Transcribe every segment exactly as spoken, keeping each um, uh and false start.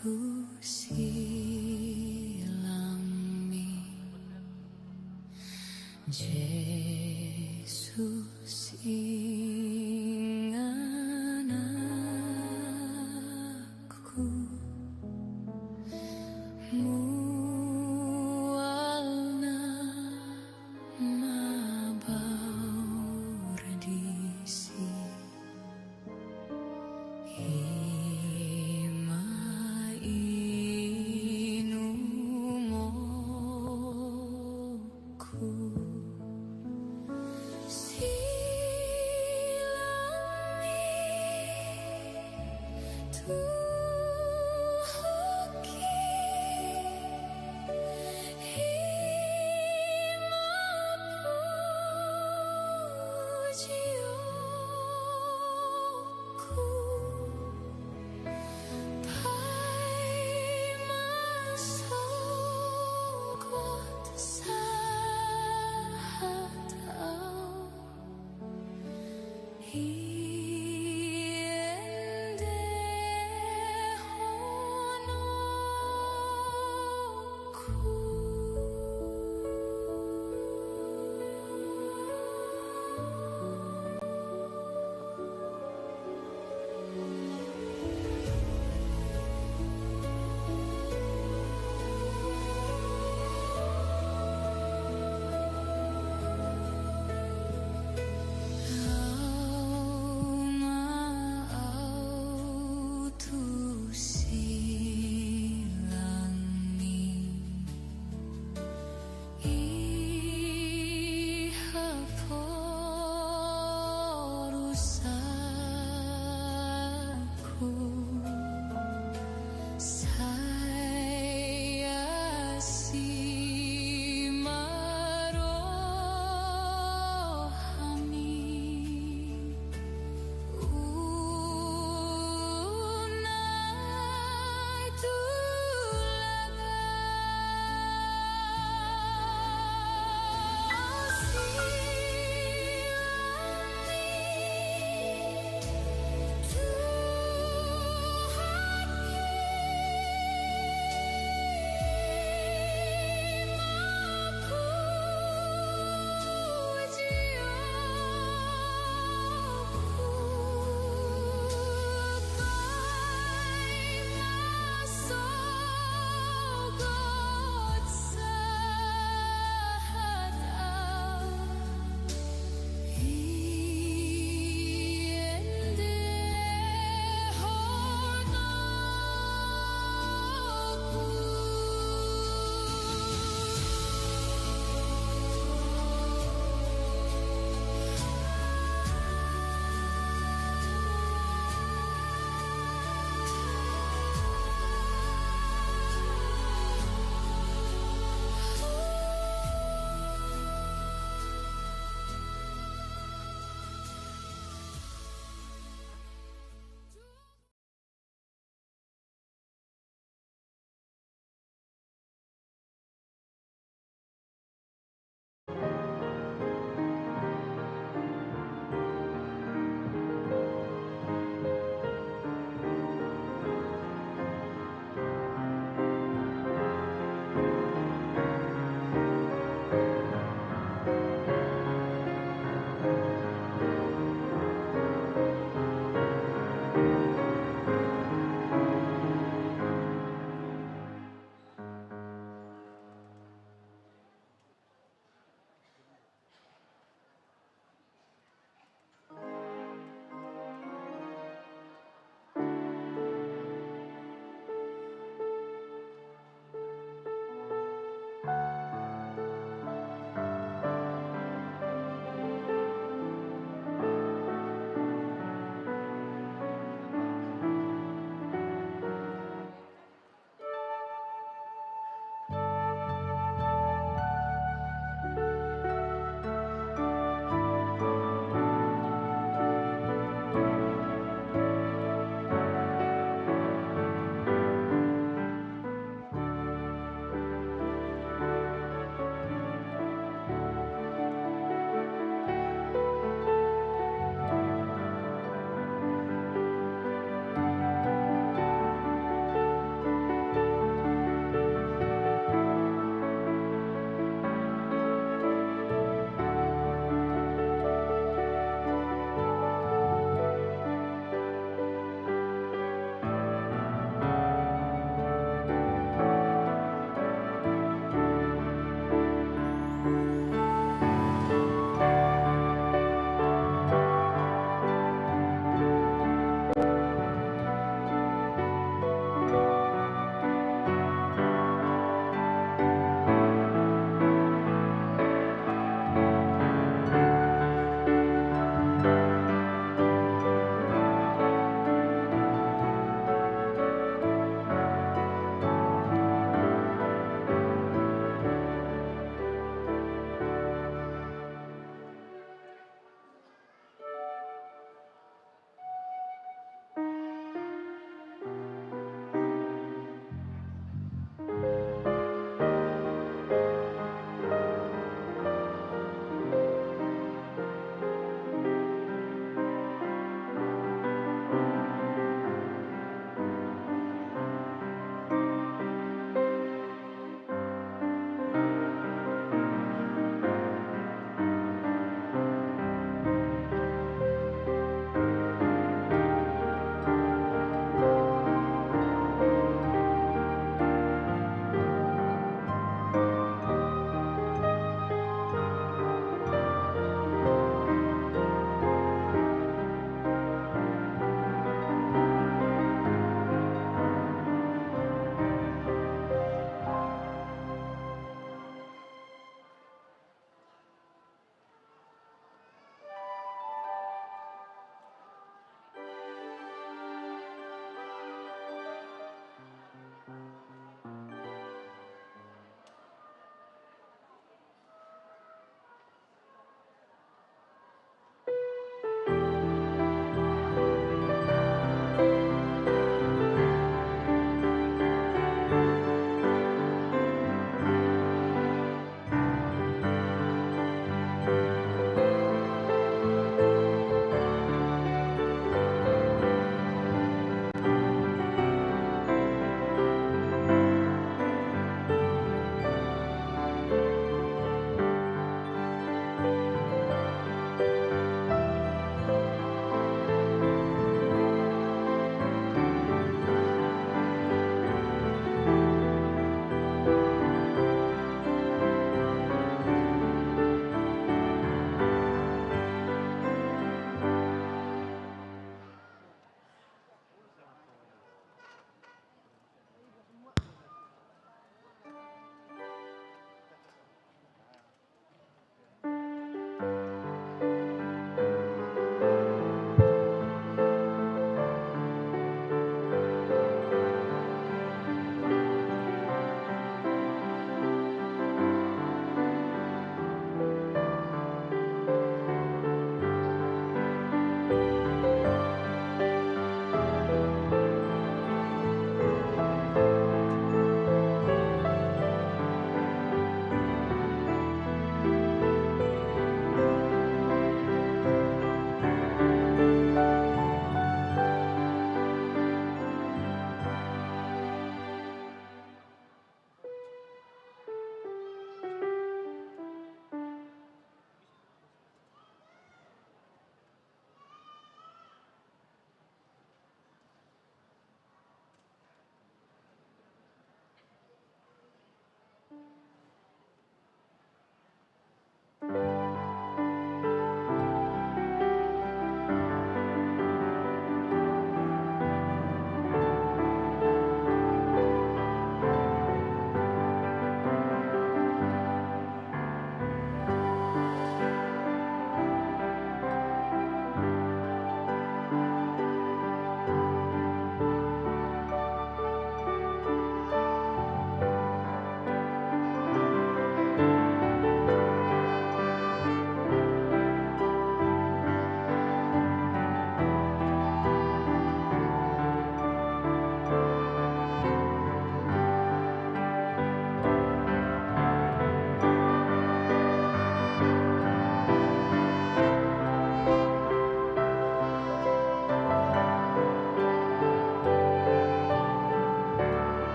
Tusilangmi Jesus ingananku, mualna mabaur disi. I ma inumonku. Si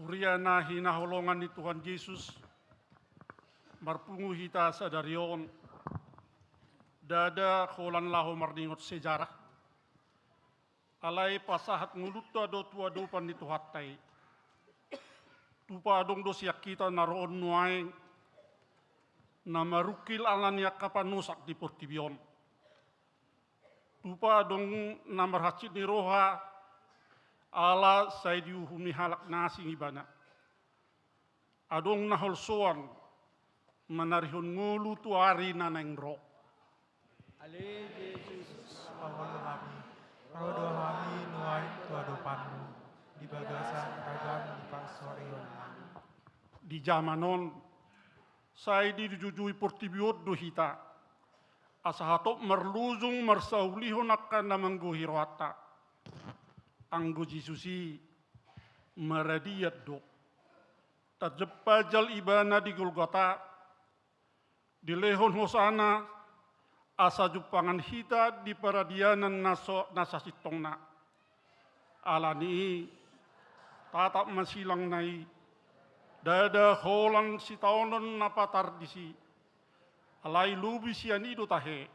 Huria na hinaholongan ni Tuhan Jesus, marpungu hita sadari on, ndada holan laho marningot sejarah. Alai pasahat ngolunta do tu adopan ni Tuhanta i. Tupa adong do sian hita na ro on nuaeng, na marungkil ala ni angka panosak di portibi on. Tupa adong na marhansit ni roha, ala sai diuhumi halak na asing ibana. Adong na holsoan manarihon ngolu tu ari na naeng ro. Ale Jesus, pangolu hami, ro do hami nuaeng tu adopanmu, di bagasan ragam ni pansuarion nami. Di jaman on, sai dijujui portibi on do hita, asa hatop marlujung marsaulihon angka na manggohi rohanta. Anggo Jesus i maradian do. Tarjempajal ibana di Golgota, dilehon hosana, asa jumpangan hita di paradianan na so, na sasintongna. Ala ni i, tatap ma silangna i, ndada holan sitaonon na patar disi. Alai lobi sian i do tahe,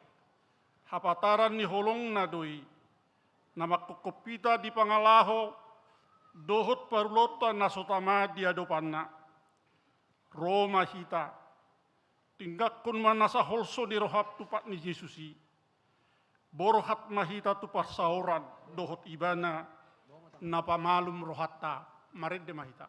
hapataran ni holongna do i, na mangkophop hita di pangalaho dohot parulaonta na so tama di adopanna. Ro ma hita, tinggangkon ma nasa holso ni roham tu pat ni Jesus i. Borhat ma hita tu parsaoran dohot ibana na pamalum rohanta. Marende ma hita.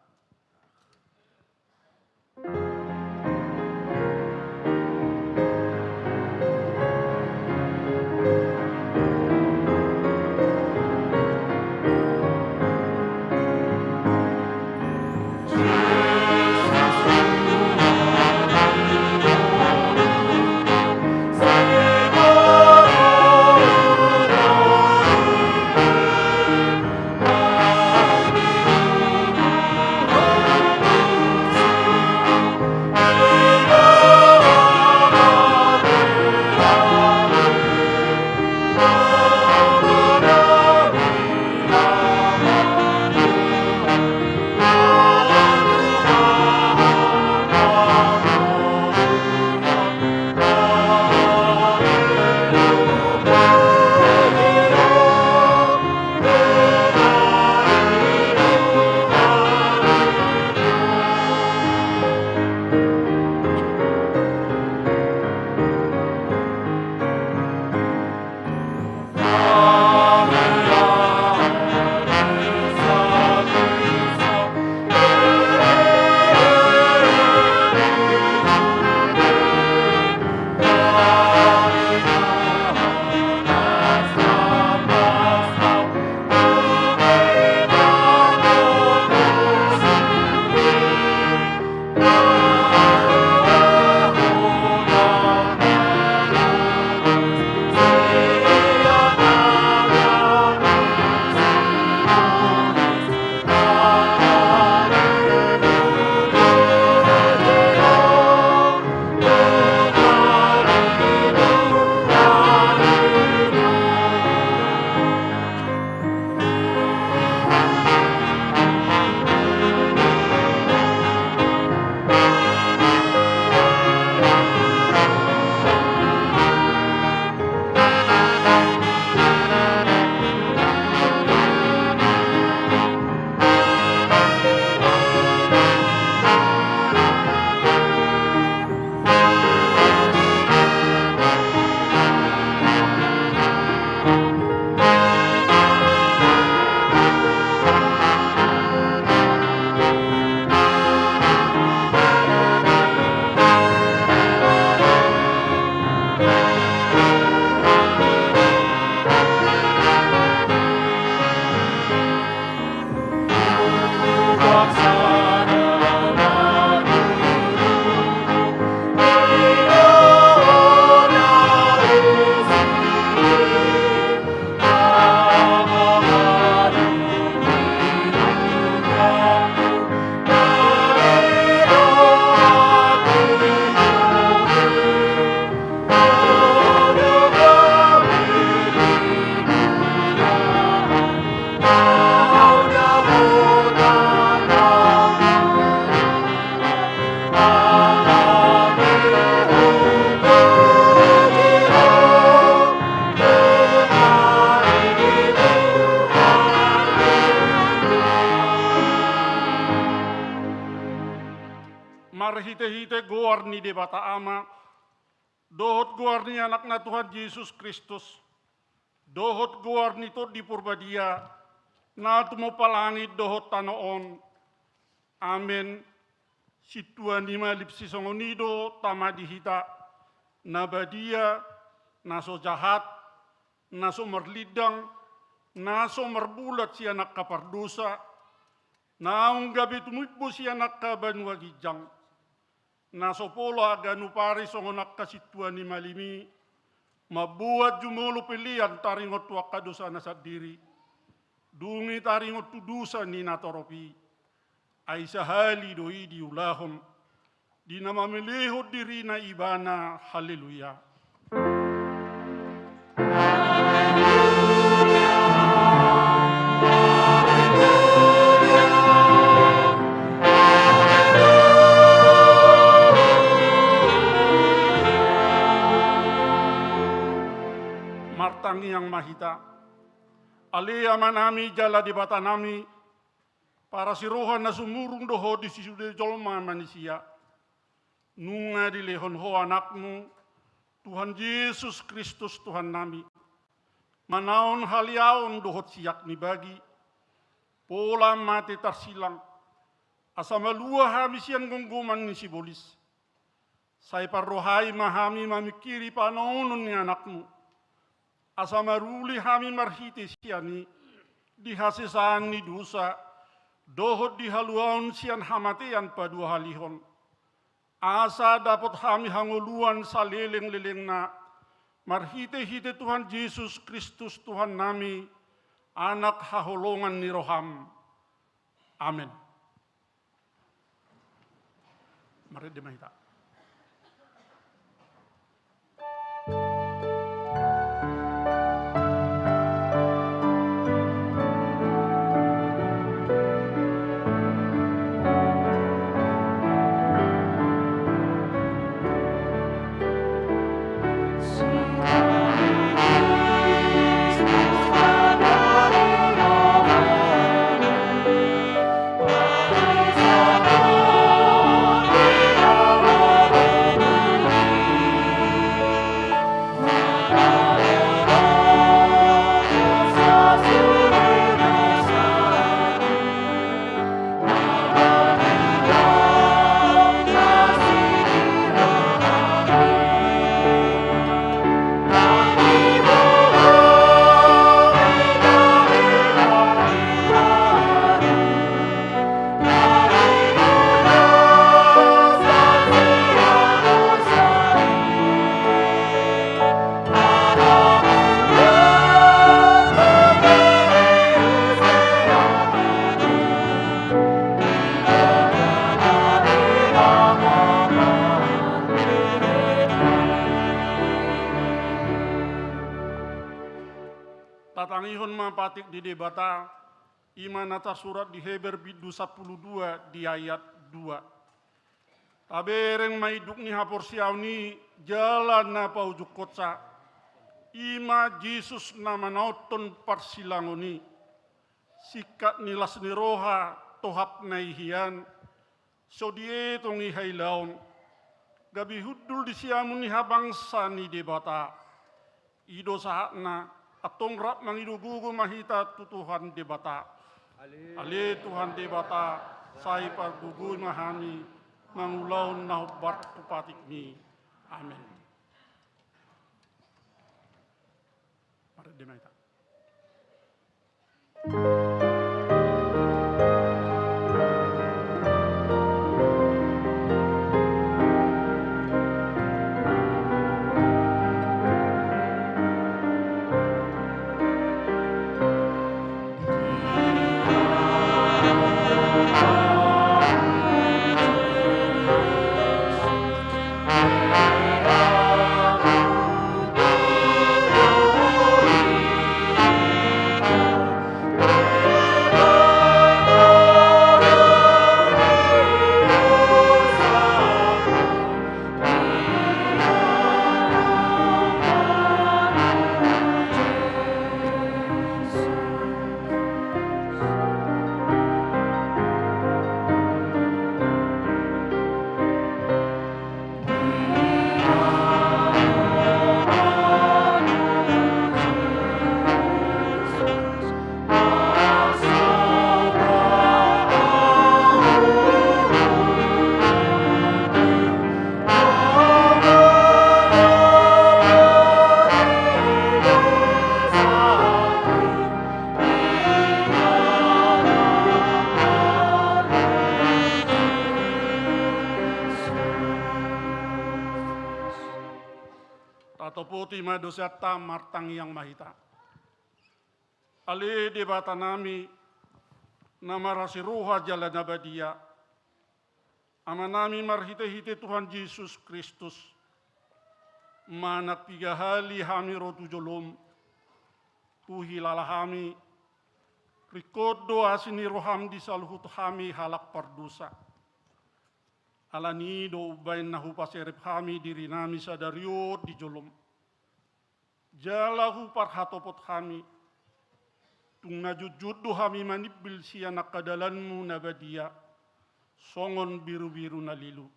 ni Debata Ama, dohot goar ni Anakna Tuhan Jesus Kristus, dohot goar ni Tondi Porbadia, na tumompa langit dohot tano on. Amen. Sintua ni malim sisongon i do Tama di hita, na badia, na so jahat, na so marlindang, na so marbulat sian angka pardosa, naung gabe tumimbo sian angka banua ginjang. Na so pola ganup ari songon angka sintua ni malim i, mamboan jumolo pelean taringot tu angka dosana sandiri, dung i taringot tu dosa ni natorop i. Ai sahali do i diulahon, di na mamelehon dirina ibana. Haleluya. Martangiang ma hita. Ale Amanami jala Debatanami, parasi roha na sumurung do Ho di sude jolma manisia. Nunga dilehon Ho Anakmu, Tuhan Jesus Kristus Tuhannami, manaon haleaon dohot siak ni bagi, pola mate tarsilang, asa malua hami sian gomgoman ni sibolis. Sai parrohai ma hami mamingkiri panaonon ni Anakmu, asa maruli hami marhite sian i di hasesaan ni dosa dohot di haluaon sian hamatean paduahalihon, asa dapot hami hangoluan salelenglelengna, marhitehite Tuhan Jesus Kristus Tuhannami, Anak haholongan ni roham. Amen. Marende ma hita. Tatangihon ma patik ni Debata, i ma na tarsurat di Heber bindu sampulu dua di ayat dua. Tabereng ma induk ni haporseaon i jala na paujunghonsa, i ma Jesus na manaonhon parsilangon i. Singkat ni las ni roha tohap na i hian, so dietong i hailaon, gabe hundul di siamun ni habangsa ni Debata. I do sahatna. Antong rap mangido gogo ma hita tu Tuhan Debata. Ale Tuhan Debata, sai pargogoi ma hami mangulahon na hombar tu patikmi. Amen. Marende ma hita. Topoti ma dosa ta, martangiang ma hita. Ale Debata nami, na marasi roha jala na badia, Ama nami marhite-hite Tuhan Jesus Kristus, manang piga hali hami ro tu jolom, tu hilala hami, ringkot do asi ni roham di saluhut hami halak pardosa. Ala ni i do umbaen na hupaserep hami diri nami sadari on di jolom. Jala huparhatopot hami, tung na jutjut do hami manimbil sian angka dalanmu na badia, songon birubiru na lilu.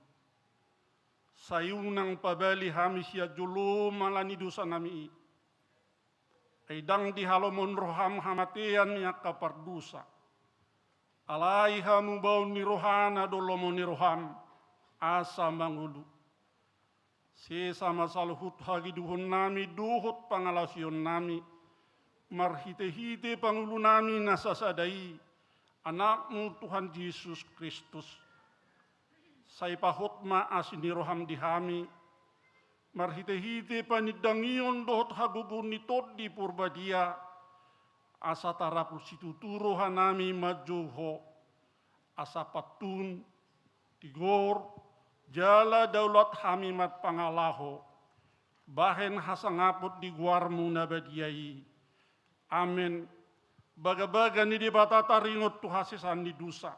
Sai unang pabali hami sian jolom ala ni dosa nami i. Ai ndang dihalomohon roham hamatean ni angka pardosa. Alai hamubaon ni rohana do lomo ni roham, asa mangolu. Sesa ma saluhut hagiduhon nami dohot pangalaosion nami, marhite-hite pangulu nami na sasada i, Anakmu Tuhan Jesus Kristus. Sai pahot ma asi ni roham di hami, marhite-hite panindangion dohot hagogoon ni Tondi Porbadia, asa tarapul situtu roha nami manjou Ho, asa pantun, tigor, jala daulat hami marpangalaho, bahen hasangapon di goarmu na badia i. Amen. Bagabaga ni Debata taringot tu hasesaan ni dosa.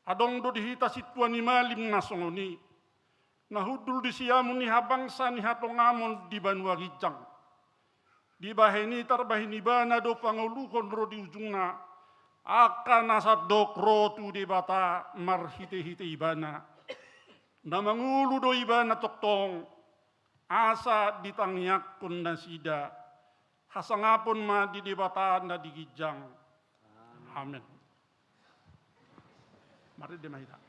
Adong do di hita sintua ni malim na songon i, na hundul di siamun ni habangsa ni hatongamon di banua ginjang. Dibahen i tarbahen ibana do pangoluhon ro di ujungna, angka na sandok ro tu Debata marhite-hite ibana. Na mangolu do ibana tongtong, asa ditangiangkon nasida. Hasangapon ma di Debata na di ginjang. Amen. Marende ma hita.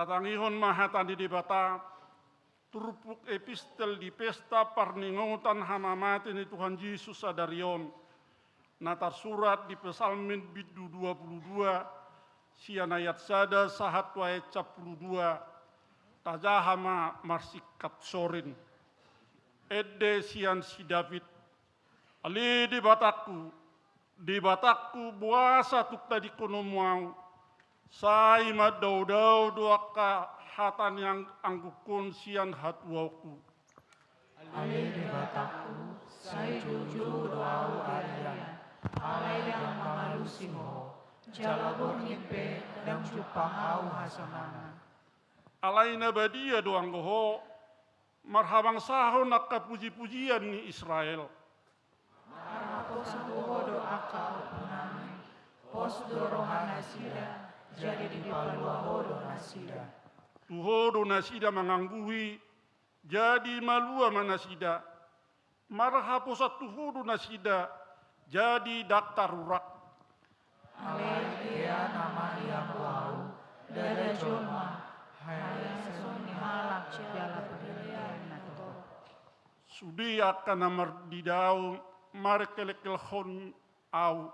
Tatangihon ma hata ni Debata, turpuk epistel di pesta parningotan hamamate ni Tuhan Jesus sadari on, na tarsurat di Psalmen bindu dua pulu dua, sian ayat sada sahat tu ayat sampulu dua, tajaha ma marsingkat sorin. Ende sian si David. Ale Debatangku, Debatangku, boasa tung tadingkononmu ahu? Sai mandao-dao do angka hata ni ang-, anggukon sian hatuaonku. Ale Debatangku, sai joujou do ahu arian, alai ndang mangalusi Ho, jala borngin pe ndang jumpang ahu hasonangan. Alai na badia do anggo Ho, marhabangsahon angka puji-pujian ni Israel. Marhaposan tu Ho do angka ompunami, pos do rohanasida, jadi dipalua Ho do nasida. Tu Ho do nasida mangangguhi, jadi malua ma nasida. Marhaposan tu Ho do nasida, jadi ndang tarurak. Alai ea nama ia Ho ahu, ndada jolma, haiason ni halak jala pardenggan na torop. Sude angka na mardidao marengkelengkelhon ahu.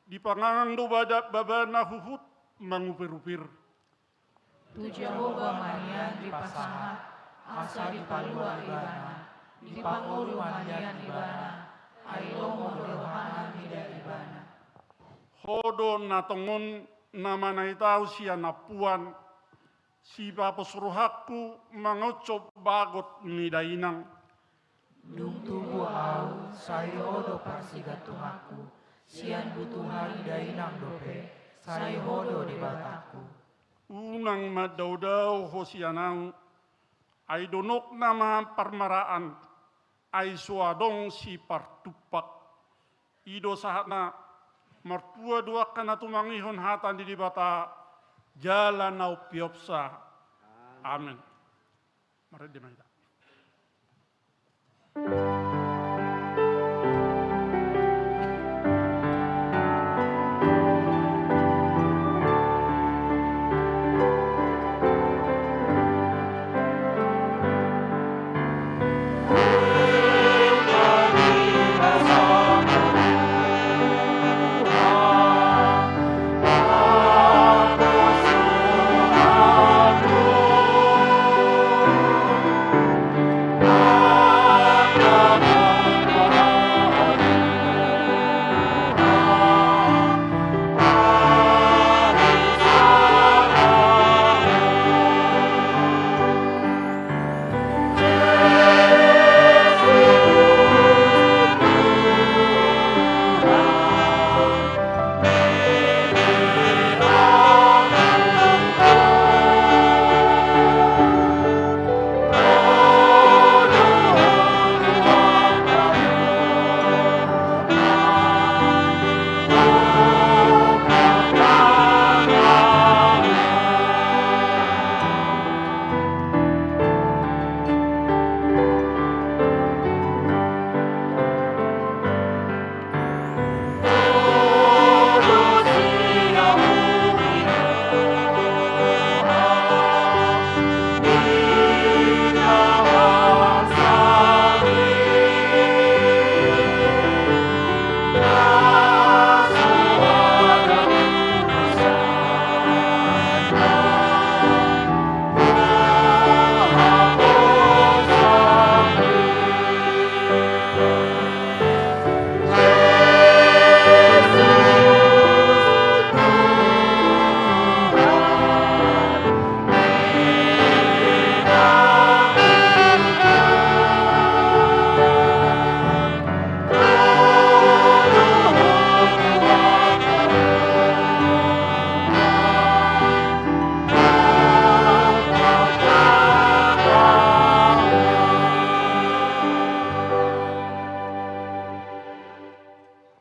Dipangan do bada-, babana huhut mangupirupir. Tu Jahowa ma nian dipasahat, asa dipalua ibana, dipangolu ma nian ibana, ai lomo do rohana mida ibana. Ho do na tongon na manait ahu sian ampuan, sipapos rohangku mangonsom bagot ni dainang. Dung tubu ahu, sai Ho do parsigantunganku. Sian butuha ni dainang dope, sai Ho do Debatangku. Unang mandao-dao ho sian ahu, ai donokna ma parmaraan, ai so adong sipartumpak. I do sahatna. Martua do angka na tumangihon hata ni Debata jala na umpeopsa. Amen. Marende ma hita.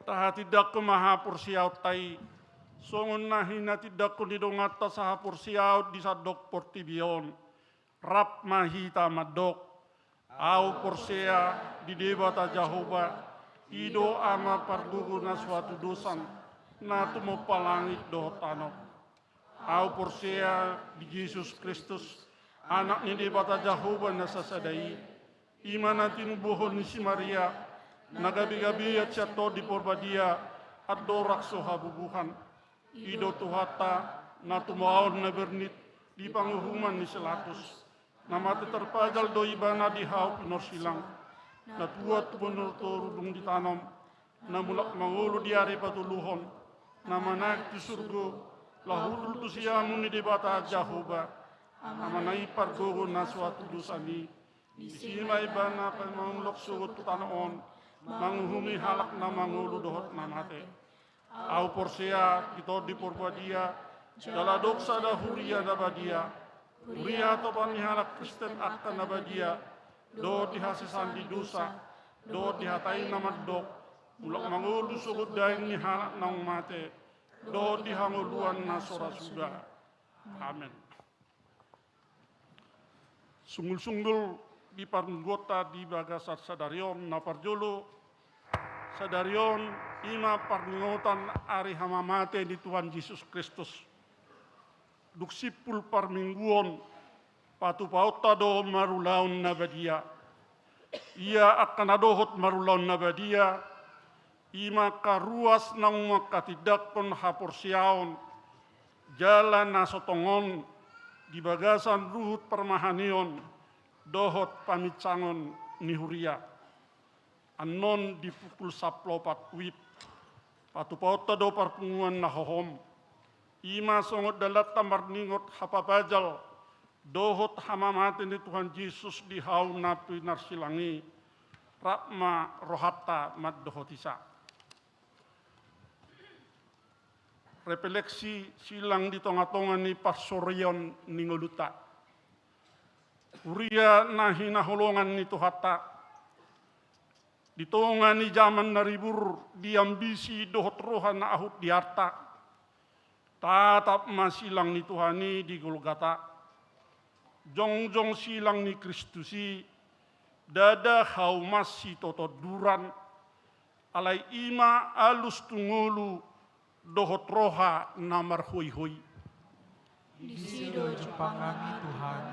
Tahatindangkon ma haporseaonta i, songon na hinatindangkon ni donganta sahaporseaon di sandok portibi on. Rap ma hita mandok: Ahu porsea di Debata Jahowa, i do Ama pargogo na so hatudosan, na tumompa langit dohot tano. Ahu porsea di Jesus Kristus, Anak ni Debata Jahowa na sasada i, i ma na tinubuhon ni si Maria, na gabe-gabean sian Tondi Porbadia, andorang so habubuhan. I do Tuhanta, na tumaon na bernit di panguhuman ni si Latus. Na mate tarpajal do Ibana di hau pinorsilang. Na tuat tu banua toru dung ditanom. Na mulak mangolu di ari patoluhon. Na manaek tu surgo, laho hundul tu siamun ni Debata Jahowa. Amana i pargogo na so hatudosan i. Disi ma Ibana paima mulak sogot tu tano on, manguhumi halak na mangolu dohot na mate. Ahu porsea di Tondi Porbadia, jala adong sada huria na badia. Huria hatopan ni halak Kristen angka na badia, dohot di hasesaan di dosa, dohot di hata i na mandok: Mulak mangolu sogot daing ni halak naung mate, dohot di hangoluan na so ra suda. Amen. Sunggul-sunggul di parmingguonta di bagasan sadari on, na parjolo, sadari on i ma parningotan ari hamamate ni Tuhan Jesus Kristus. Dung simpul parmingguon, patupaonta do marulaon na badia. Ia angka na dohot marulaon na badia, i ma angka ruas naung mangkatindangkon haporseaon, jala na so tongon di bagasan ruhut parmahanion dohot paminsangon ni huria. Annon di pukul sampulu opat wib, patupaonta do parpunguan na hohom. I ma songon dalanta marningot hapapajal dohot hamamate ni Tuhan Jesus di hau na pinarsilang i. Rap ma rohanta mandohoti sa. Refleksi silang di tonga-tonga ni parsorion ni ngolunta. Huria na hinaholongan ni Tuhanta, di tonga ni jaman na ribur di ambisi dohot roha na ahut di arta, tatap ma silang ni Tuhan i di Golgata. Jongjong silang ni Kristus i, ndada hauma sitotonduran, alai i ma alus tu ngolu dohot roha na marhoihoi. Disi do jumpang nami Tuhan,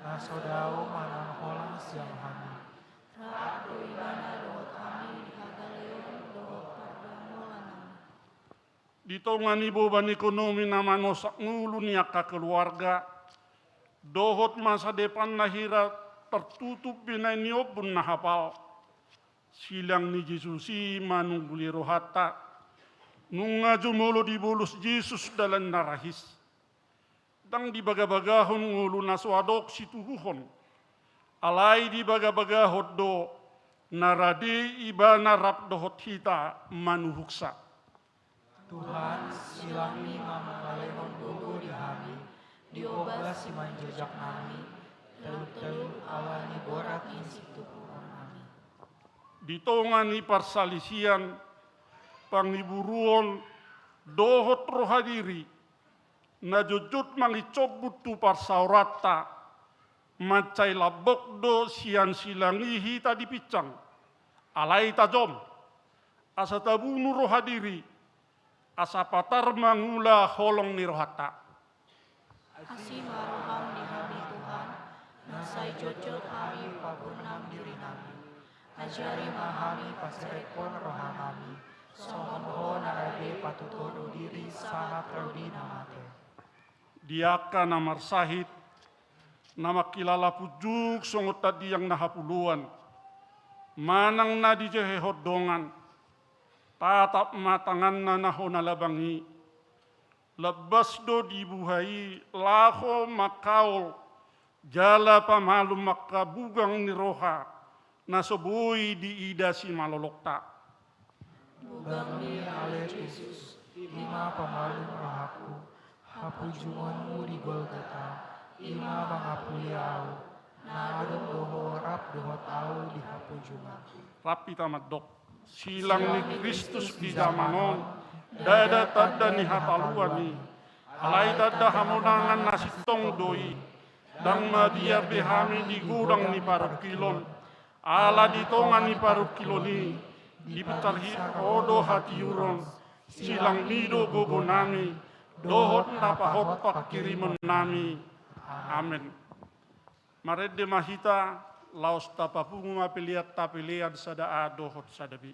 na so dao manang holan sian hami. Rap do Ibana dohot hami di hagaleon dohot pardamolan nami. Di tonga ni boban ekonomi na manosak ngolu ni angka keluarga, dohot masa depan na hira tartutup binahen ni ombun na hapal, silang ni Jesus i manungguli rohanta. Nunga jumolo dibolus Jesus dalan na rahis. Ndang dibagabagahon ngolu na so adong situhuhon, alai dibagabagahon do na rade Ibana rap dohot hita manuhuksa. Tuhan, silangmi ma mangalehon gogo di hami, di ombas simanjojak nami, talu-talu ala ni borat ni situhuhon nami. Di tonga ni parsalisian, pangiburuon, dohot roha diri, na jotjot manginsombut tu parsaoranta, mansai lambok do sian silang i hita dipinsang, alai tajom, asa tabunu roha diri, asa patar mangula holong ni rohanta. Asi ma roham di hami Tuhan, na sai jotjot hami paburnang diri nami. Ajari ma hami paserephon roha nami, songon Ho na rade patutoru diri sahat ro di na mate. Di angka na marsahit, na mangkilala punjung songon tandiang na hapuluan, manang na dijehehon dongan, tatap ma tanganna na hona labang i. Lambas do dibuha i laho mangkaol jala pamalum angka bugang ni roha na so boi diida simalolongta. Bugangmi ale Jesus, i ma pamalum rohangku, hapunjungonmu di Golgata, i ma mangapuli ahu, na adong do Ho rap dohot ahu di hapunjunganku. Rap hita mandok. Silang ni Kristus di jaman on, ndada tanda ni hataluan i, alai tanda hamonangan na sintong do i. Ndang mabiar be hami di godang ni parungkilon, ala di tonga ni parungkilon i, dipinsar Ho do hatiuron, silangmi do gogo nami, dohot na pahot panghirimon nami. Amen. Marende ma hita, laos tapapungu ma pelean tapelean sada A dohot sada B.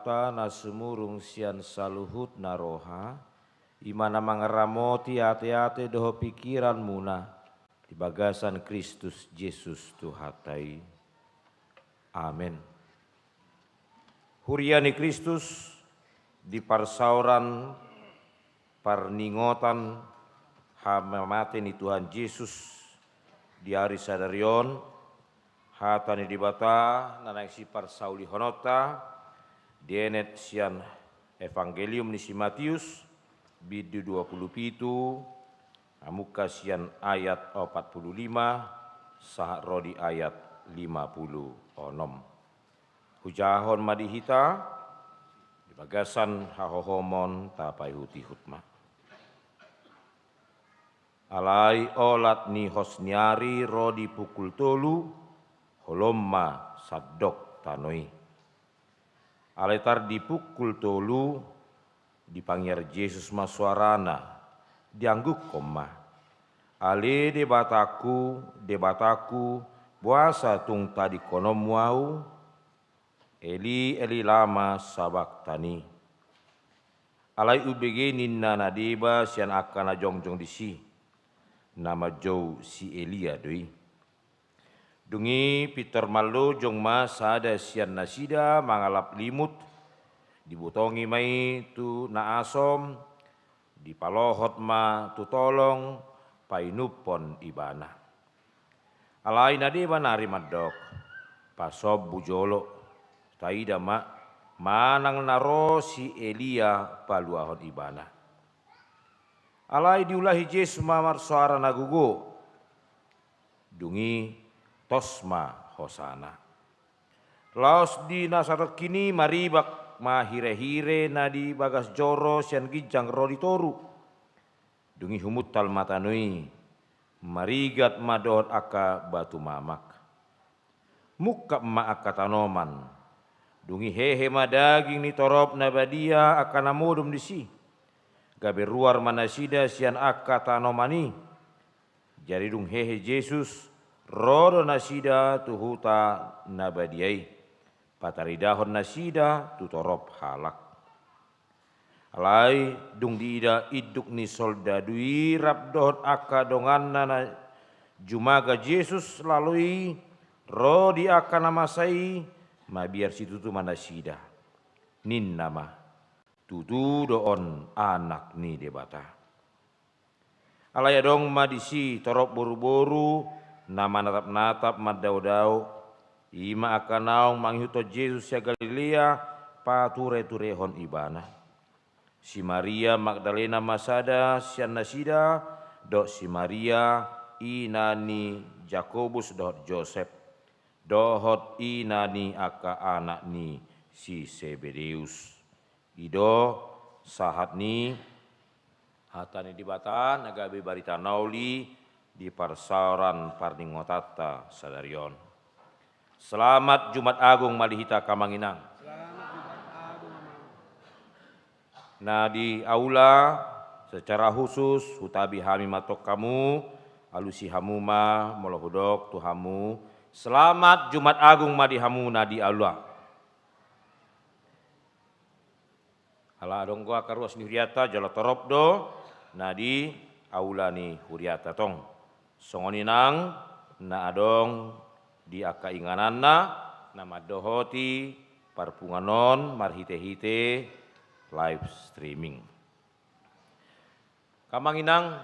Debata na sumurung sian saluhutna roha, i ma na mangaramoti ateate dohot pingkiranmuna di bagasan Kristus Jesus Tuhanta i. Amen. Huria ni Kristus, di parsaoran parningotan hamamate ni Tuhan Jesus di ari sadari on, hata ni Debata na naeng siparsaulihononta dienet sian Evangelium ni si Matius, bindu dua pulu pitu, mamungka sian ayat opat pulu lima sahat ro di ayat lima pulu onom. Hujahahon ma di hita, di bagasan hahohomon tapaihutihut ma. Alai olat ni hos ni ari ro di pukul tolu, holom ma sandok tano i. Alai tar di pukul tolu, dipangiar Jesus ma soarana, dianggukkon ma: Ale Debatangku, Debatangku, boasa tung tadingkononmu ahu? Eli, Eli, lama sabaktani? Alai umbege ninna na deba sian angka na jongjong disi: Na manjou si Elia do i. Dung i pintor mallojong ma sada sian nasida mangalap limut, dibotongi ma i tu na asom, dipalohot ma tu tolong, painumhon ibana. Alai na deba nari mandok: Pasombu jolo, taida ma, manang na ro si Elia paluahon ibana. Alai diulahi Jesus ma marsoara na gogo. Dung i tos ma hosana. Laos di na sadongkin i maribak ma hirehire na di bagas joro sian ginjang ro di toru. Dung i humuntal ma tano i, marigat ma dohot angka batu mamak. Mungkap ma angka tanoman. Dung i hehe ma daging ni torop na badia angka na modom disi. Gabe ruar ma nasida sian angka tanoman i. Jadi dung hehe Jesus, ro do nasida tu huta na badia i, pataridahon nasida tu torop halak. Alai dung diida induk ni soldadu i rap dohot angka donganna na jumaga Jesus laho i ro di angka na masa i, mabiar situtu ma nasida. Ninna ma: Tutu do on Anak ni Debata. Alai adong ma disi torop boruboru na manatapnatap mandaodao, i ma angka naung mangihuthon Jesus sian Galilea patureturehon ibana. Si Maria Magdalena ma sada sian nasida, dohot si Maria ina ni Jakobus dohot Josep, dohot ina ni angka anak ni si Sebedeus. I do sahat ni hata ni Debata na gabe barita na uli di parsaoran parningotanta sadari on. Selamat Jumat Agung ma di hita, angka amang inang. Na di aula, secara khusus hutabi hami ma tong hamu, alusi hamu ma molo hudok tu hamu: Selamat Jumat Agung ma di hamu na di aula. Ala adong do angka ruas ni huriata, jala torop do na di aula ni huriata tong. Songon i nang na adong di angka ingananna na mandohoti parpunguan on marhitehite live streaming. Angka amang inang,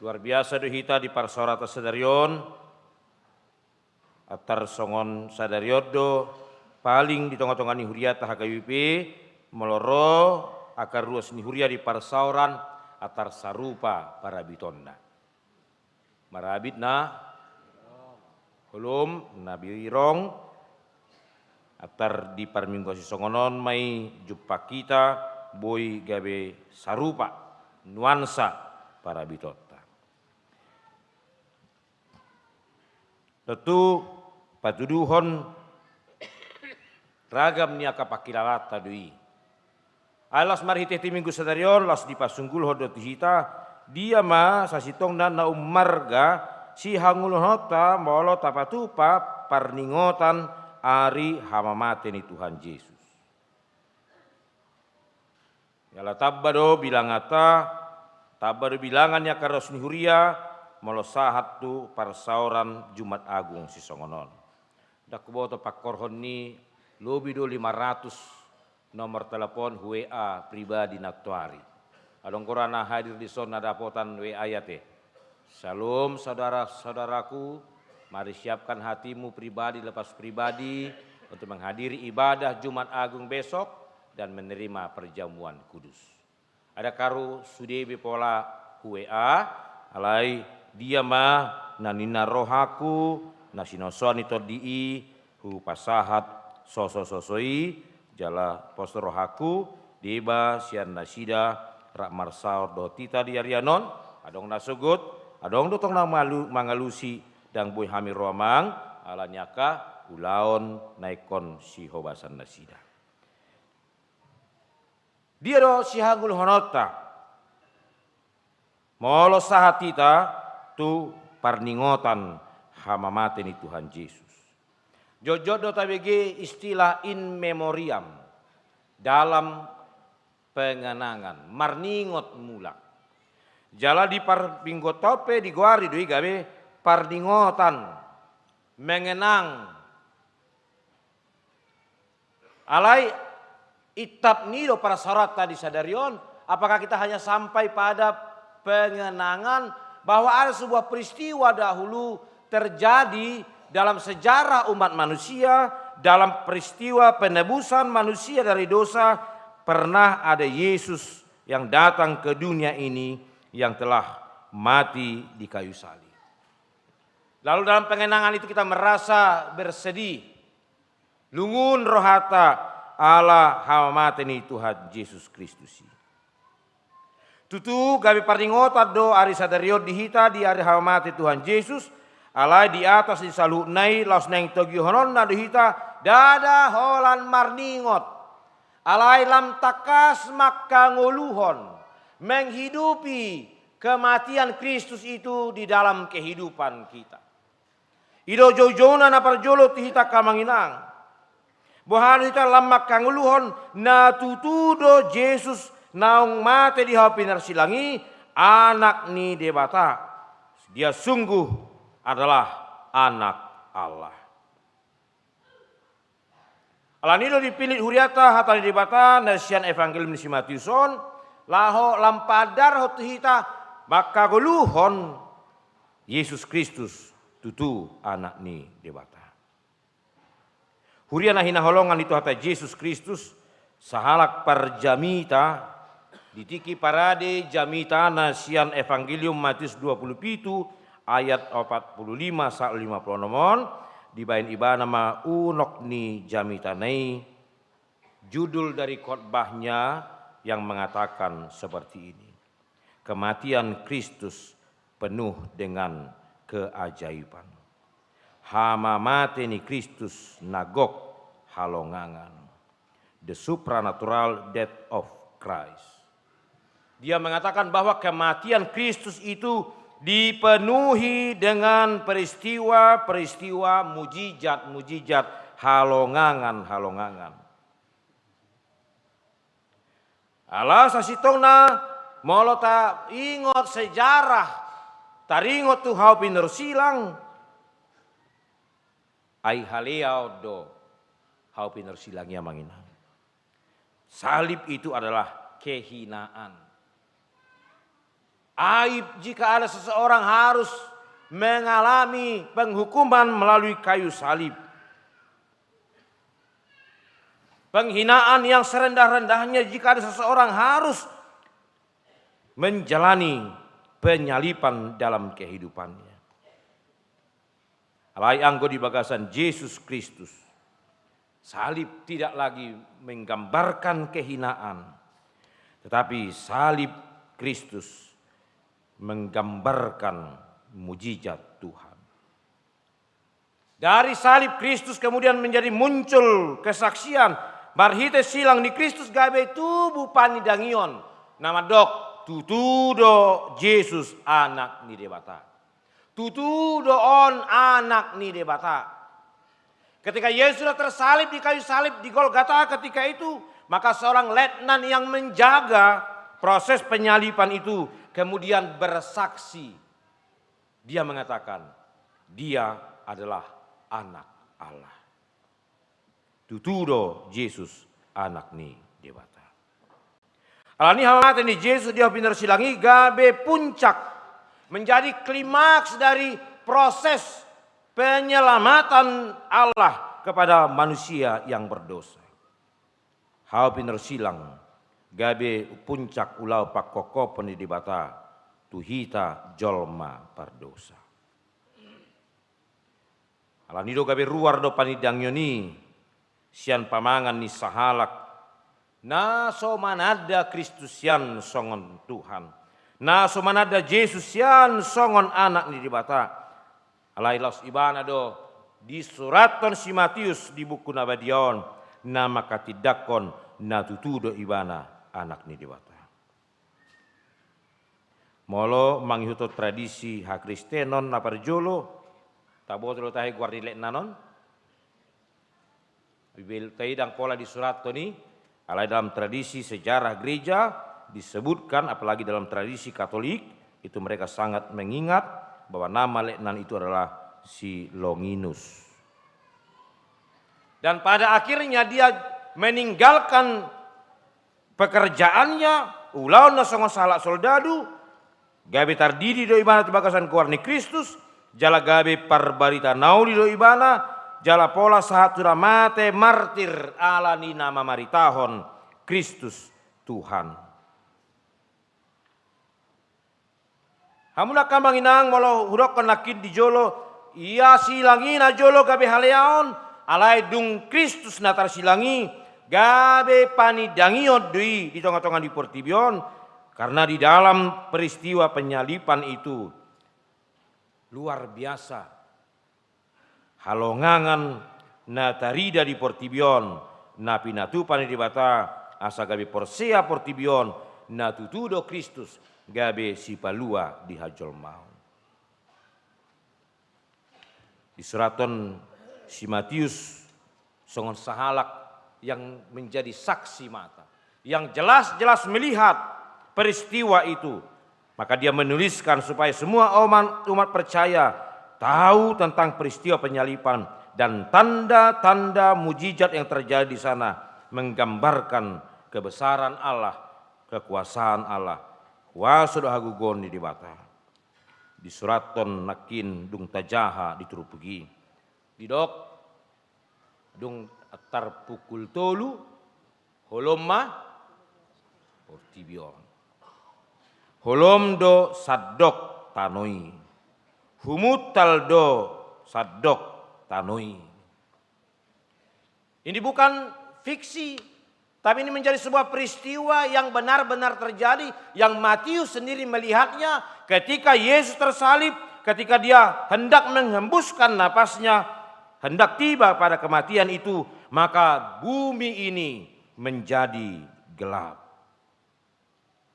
luar biasa do hita di parsaoranta sadari on. Antar songon sadari on do paling di tongatonga ni huriata H K B P, molo ro angka ruas ni huria di parsaoran, antar sarupa parabitonna. Marabit na holom, na birong. Antar di parmingguan sisongon on ma i jumpang hita boi gabe sarupa nuansa parabitonta. Tontu patuduhon ragam ni angka pangkilalaanta do i. Ai laos marhitehite Minggu sadari on, laos dipasunggulhon do tu hita, dia ma sasintongna na ummarga sihangoluhononta molo tapatupa parningotan ari hamamate ni Tuhan Jesus. Jala tamba do bilanganta, tamba do bilangan ni angka raos ni huria, molo sahat tu parsaoran Jumat Agung sisongon on. Ndang huboto pangkorhon ni, lobi do lima ratus nomor telepon W A pribadi nantoari. Adong do ra na hadir dison na dapotan W A i ate. Syalom saudara-saudaraku, mari siapkan hatimu pribadi lepas pribadi untuk menghadiri ibadah Jumat Agung besok dan menerima perjamuan kudus. Ndang aru sude be pola hu W A, alai dia ma na ninna rohangku, na sinasoan ni tondi i, hupasahat sosososo i, jala pos rohangku, deba sian nasida rap marsaor dohot hita di arian on, adong na sogot, adong do tong na malu-, mangalusi, ndang boi hami ro amang, ala ni angka ulaon na ingkon sihobasan nasida. Dia do sihangoluhononta, molo sahat hita tu parningotan hamamate ni Tuhan Jesus. Jotjot do tabege istilah in memoriam, dalam pengenangan, marningot mulak. Jala di parmingguon pe digoari do i gabe parningotan, mengenang. Alai, itap ni do parsaoranta di sadari on, apakah kita hanya sampai pada pengenangan bahwa ada sebuah peristiwa dahulu terjadi dalam sejarah umat manusia, dalam peristiwa penebusan manusia dari dosa, pernah ada Yesus yang datang ke dunia ini yang telah mati di kayu salib. Lalu dalam pengenangan itu kita merasa bersedih. Lungun rohanta ala hamamate ni Tuhan Jesus Kristus i. Tutu gabe parningotan do ari sadari on di hita di ari hamamate Tuhan Jesus, alai di atas ni saluhutna i laos naeng togihononna do hita, ndada holan marningot. Alai lam tangkas manghangoluhon, menghidupi kematian Kristus itu di dalam kehidupan kita. I do joujouna na parjolo tu hita angka amang inang. Boha do hita lam manghangoluhon na tutu do Jesus naung mate di hau pinarsilang i, Anak ni Debata. Dia sungguh adalah Anak Allah. Alani do dipillit hurianta hata ni Debata na sian Evangelium ni si Matius on, laho lam paandarhon tu hita manghangoluhon Jesus Kristus tutu Anak ni Debata. Huria na hinaholongan ni Tuhanta Jesus Kristus, sahalak parjamita, di tingki parade jamita na sian Evangelium Matius dua puluh pitu ayat opat puluh lima sahat lima puluh onom on, dibaen ibana ma unok ni jamitana i, judul dari khotbahnya yang mengatakan seperti ini. Kematian Kristus penuh dengan keajaiban. Hamamate ni Kristus na gok halongangan. The supernatural death of Christ. Dia mengatakan bahwa kematian Kristus itu dipenuhi dengan peristiwa-peristiwa mujizat-mujizat, halongangan-halongangan. Ala sasintongna, molo taingot sejarah, taringot tu hau pinarsilang, ai haleaon do hau pinarsilang i, amang inang. Salib itu adalah kehinaan. Aib jika ada seseorang harus mengalami penghukuman melalui kayu salib. Penghinaan yang serendah-rendahnya jika ada seseorang harus menjalani penyaliban dalam kehidupannya. Alai anggo di bagasan Jesus Kristus, salib tidak lagi menggambarkan kehinaan, tetapi salib Kristus menggambarkan mujizat Tuhan. Dari salib Kristus kemudian menjadi muncul kesaksian, marhite silang ni Kristus gabe tubu panidangion, na mandok, tutu do Jesus Anak ni Debata. Tutu do on Anak ni Debata. Ketika Yesus sudah tersalib di kayu salib di Golgata ketika itu, maka seorang letnan yang menjaga proses penyaliban itu kemudian bersaksi. Dia mengatakan, "Dia adalah Anak Allah." Tutu do Jesus Anak ni Debata. Alani i hamamate ni Jesus di ahu pinarsilang i gabe puncak, menjadi klimaks dari proses penyelamatan Allah kepada manusia yang berdosa. Ahu pinarsilang gabe puncak ulaon pangkophopon ni Debata tu hita jolma pardosa. Alani i do gabe ruar do panindangion i sian pamangan ni sahalak na so mananda Kristusian songon Tuhan, na so mananda Jesusian songon Anak ni Debata. Alai laos ibana do disurathon si Matius di buku na badia on, na manghatindanghon na tutu do ibana Anak ni Debata. Molo mangihuthon tradisi hakristenon na parjolo, taboto do tahe goar ni letnan on? Bibel taida ndang pola disurathon i, alai dalam tradisi sejarah gereja disebutkan, apalagi dalam tradisi Katolik, itu mereka sangat mengingat bahwa nama letnan itu adalah si Longinus. Dan pada akhirnya dia meninggalkan pekerjaannya, ulaonna songon sahalak soldadu, gabe tardidi do ibana tu bagasan goar ni Kristus, jala gabe parbarita na uli do ibana, jala pola sahat tu na mate martir alani na mamaritahon Kristus Tuhan. Hamu angka amang inang, molo hudokkon nangkin di jolo, ia silang i na jolo gabe haleaon, alai dung Kristus na tarsilang i, gabe panindangion do i di tonga-tonga ni portibi on, karena di dalam peristiwa penyaliban itu luar biasa halongangan na tarida di portibi on, na pinatupa ni Debata, asa gabe porsea portibi on, na tutu do Kristus gabe sipalua di hajolmaon. Disurathon si Matius songon sahalak yang menjadi saksi mata, yang jelas-jelas melihat peristiwa itu. Maka dia menuliskan supaya semua umat, umat percaya tahu tentang peristiwa penyaliban dan tanda-tanda mujizat yang terjadi di sana, menggambarkan kebesaran Allah, kekuasaan Allah, kuaso dohot hagogoon ni Debata. Disurathon nangkin dung tajaha di turpuk i. Didok, dung tar pukul tolu, holom ma portibi on. Holom do sandok tano i. Humuntal do sandok tano i. Ini bukan fiksi, tapi ini menjadi sebuah peristiwa yang benar-benar terjadi, yang Matius sendiri melihatnya ketika Yesus tersalib, ketika dia hendak menghembuskan napasnya, hendak tiba pada kematian itu, maka bumi ini menjadi gelap.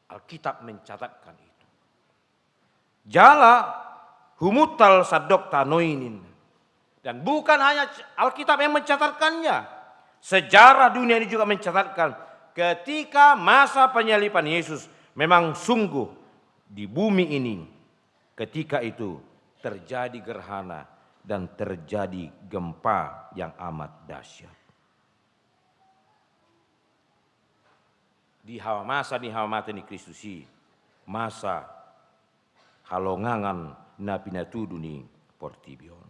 Alkitab mencatatkan itu. Jala humuntal sandok tano i ninna. Dan bukan hanya Alkitab yang mencatatkannya, sejarah dunia ini juga mencatatkan ketika masa penyaliban Yesus, memang sungguh di bumi ini ketika itu terjadi gerhana dan terjadi gempa yang amat dahsyat. Di hamamasa ni hamamate ni Kristus i, masa halongangan na pinatudu ni portibi on.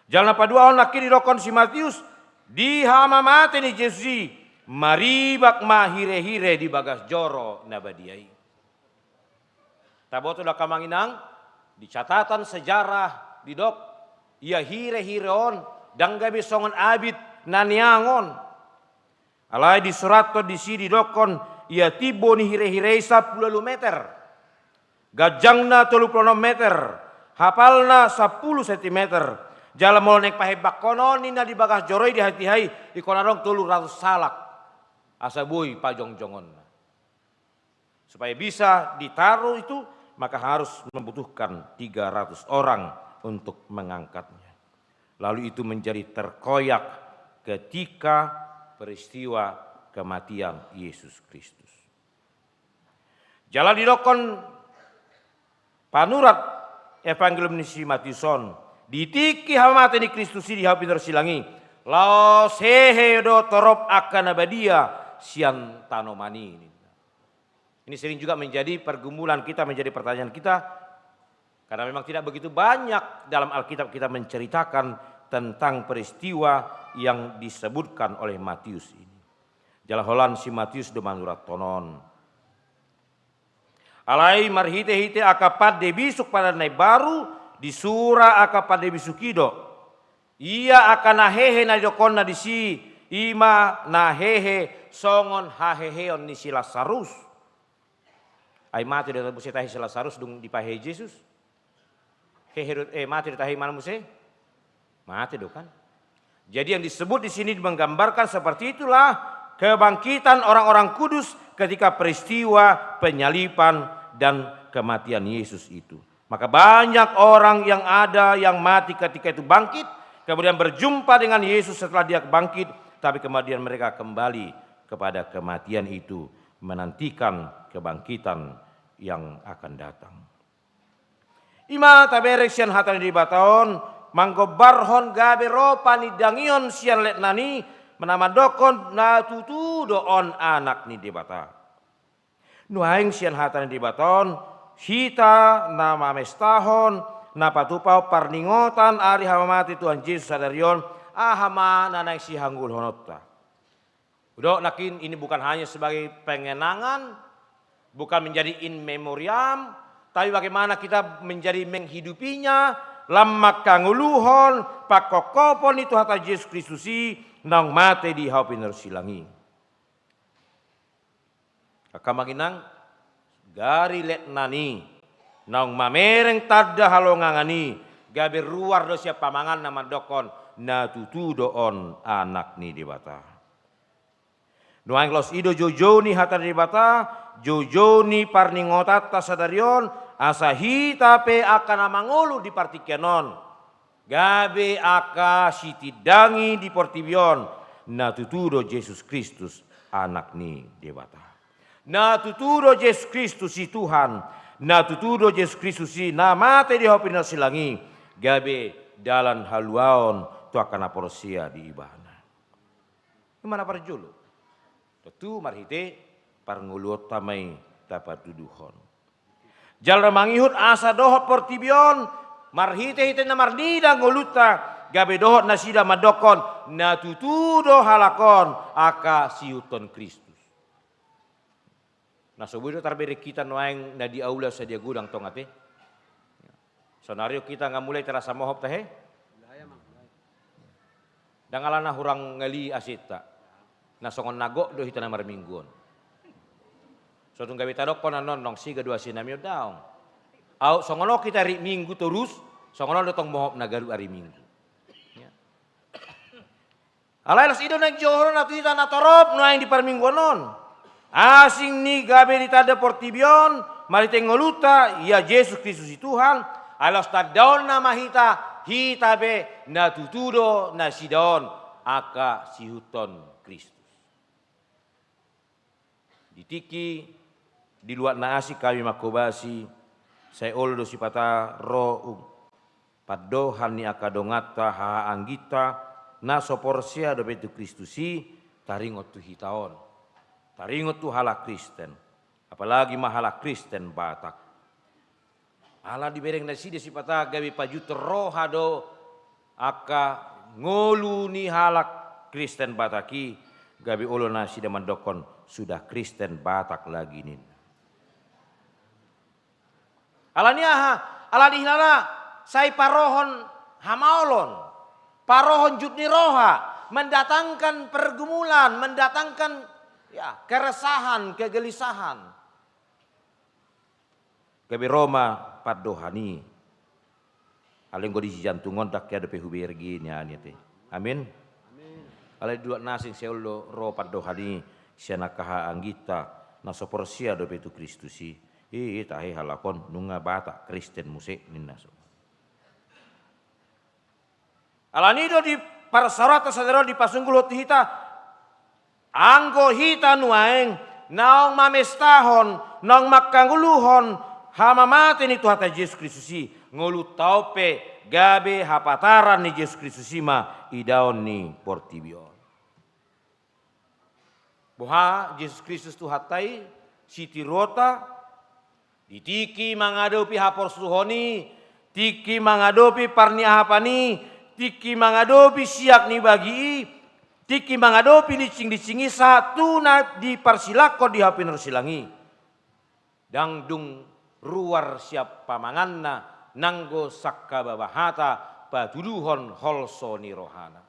Jala na paduahon nangkin didokkon si Matius, di hamamate ni Jesus i, maribak ma hirehire di bagas joro na badia i. Taboto do angka amang inang, di catatan sejarah didok, ia hirehire on ndang gabe songon abit na neang on. Alai disurathon disi didokkon, ia timbo ni hirehire i sampulu ualu meter. Ganjangna tolu pulu onom meter, hapalna sampulu sentimeter. Jala molo naeng pahembangkon on ninna di bagas joro i di hatiha i, ingkon adong tolu ratus salak. Asa boi pajongjongonna. Supaya bisa ditaruh itu, maka harus membutuhkan tiga ratus orang untuk mengangkatnya. Lalu itu menjadi terkoyak ketika peristiwa kematian Yesus Kristus. Jala didokkon panurat Evangelium ni si Matius on, di tingki hamamate ni Kristus i di hau pintor silang i, laos hehe do torop angka na badia sian tanoman i. Ini sering juga menjadi pergumulan kita, menjadi pertanyaan kita, karena memang tidak begitu banyak dalam Alkitab kita menceritakan tentang peristiwa yang disebutkan oleh Matius ini. Jala holan si Matius do manurathon on. Alai marhitehite angka pande bisuk padan na imbaru, disura angka pande bisuk i do. Ia angka na hehe na didokkonna disi, i ma na hehe songon haheheon ni si Lasarus. Ai mate do muse tahe si Lasarus dung dipahehe Jesus? Hehe do, eh, mate do tahe imana muse? Mate do kan? Jadi yang disebut di sini menggambarkan seperti itulah kebangkitan orang-orang kudus ketika peristiwa penyaliban dan kematian Yesus itu. Maka banyak orang yang ada yang mati ketika itu bangkit, kemudian berjumpa dengan Yesus setelah dia bangkit, tapi kemudian mereka kembali kepada kematian itu, menantikan kebangkitan yang akan datang. I ma tabereng sian hata ni Debata on, manggombarhon gabe ro panindangion sian letnan i, na mandokkon na tutu do on Anak ni Debata. Nuaeng sian hata ni Debata on, hita na mamestahon, na patupahon parningotan ari hamamate Tuhan Jesus sadari on, aha ma na naeng sihangoluhononta? Udah, nangkin ini bukan hanya sebagai pengenangan, bukan menjadi in memoriam, tapi bagaimana kita menjadi menghidupinya, lam mangkangoluhon, pangkophopon ni Tuhanta Jesus Kristus i, naung mate di hau pintor silang i. Angka amang inang, gari letnan i, naung mamereng tanda halongangan i, gabe ruar do sian pamangan na mandokkon, na tutu do on Anak ni Debata. Nuaeng laos i do joujou ni hata ni Debata, joujou ni parningotanta sadari on, asa hita pe angka na mangolu di partingkian on, gabe angka sitindangi di portibi on, na tutu do Jesus Kristus, Anak ni Debata. Na tutu do Jesus Kristus i Tuhan, na tutu do Jesus Kristus i na mate di hau pintor silang i, gabe dalan haluaon tu angka na porsea di Ibana. I ma na parjolo. Tontu marhite parngoluonta ma i taparduduhon. Jala mangihut asa dohot portibi on, marhitehite na marnida ngolunta, gabe dohot nasida mandokkon, na tutu do halak on angka siihuthon Kristus. Na so boi do tarbereng hita nuaeng na di aula sadia godang tonga te. Saonari on hita nga mulai terasa mohop tahe. Ndang alana hurang ngali aseta. Na songon na gok do hita na marminggu on. So tung gabe tadokkon annon, nong siga do asenami on, daong. Au songon on hita ari Minggu torus, songon on do tong mohop na gabe ari Minggu. Ya. Alai laos i do naeng jouhon na tu hita na torop nuaeng di parmingguon on. Asing ni gabe ditanda portibi on, marhite ngolunta, ia Jesus Kristus i Tuhan, alai laos tandaonna ma hita, hita pe na tutu do nasida on angka siihuthon Kristus. Di tingki di luat na asing hami manghobasi, sai olo do sipata ro pandohan ni angka donganta, haha angginta, na so porsea dope tu Kristus i, taringot tu hita on. Taringot tu halak Kristen. Apalagi ma halak Kristen Batak. Ala dibereng nasida sipata gabe pajuthon roha do angka ngolu ni halak Kristen Batak i, gabe olo nasida mandokkon sudah Kristen Batak lagi ninna. Ala ni aha? Ala ni halak sai parohon hamaolon, parohon jut ni roha, mendatangkan pergumulan, mendatangkan, ya, keresahan, kegelisahan. Gabe ro ma pandohan i. Alai anggo di sijantung on ndang hea dope hubereng i nian i ate. Amin. Amin. Alai di luat na asing sai olo do ro pandohan i sian angka haha angginta na so porsea dope tu Kristus i. I, i tahe halak on nunga Batak Kristen muse ninna so. Alani do di parsaoranta sadari on dipasungkul tu hita, anggo hita nuaeng naung mamestahon, naung mangkangoluhon hamamate ni Tuhanta Jesus Kristus i, ngolunta on pe gabe hapataran ni Jesus Kristus i ma idaon ni portibi on. Boha Jesus Kristus Tuhanta i sitiruonta, di tingki mangadopi haporsuhon i, tingki mangadopi parniahapan i, tingki mangadopi siak ni bagi i, tingki mangadopi lincing-lincing i, sahat tu na diparsilangkon di hau pinorsilang i. Ndang dung ruar sian pamanganna, nanggo sangkababa hata patuduhon holso ni rohana.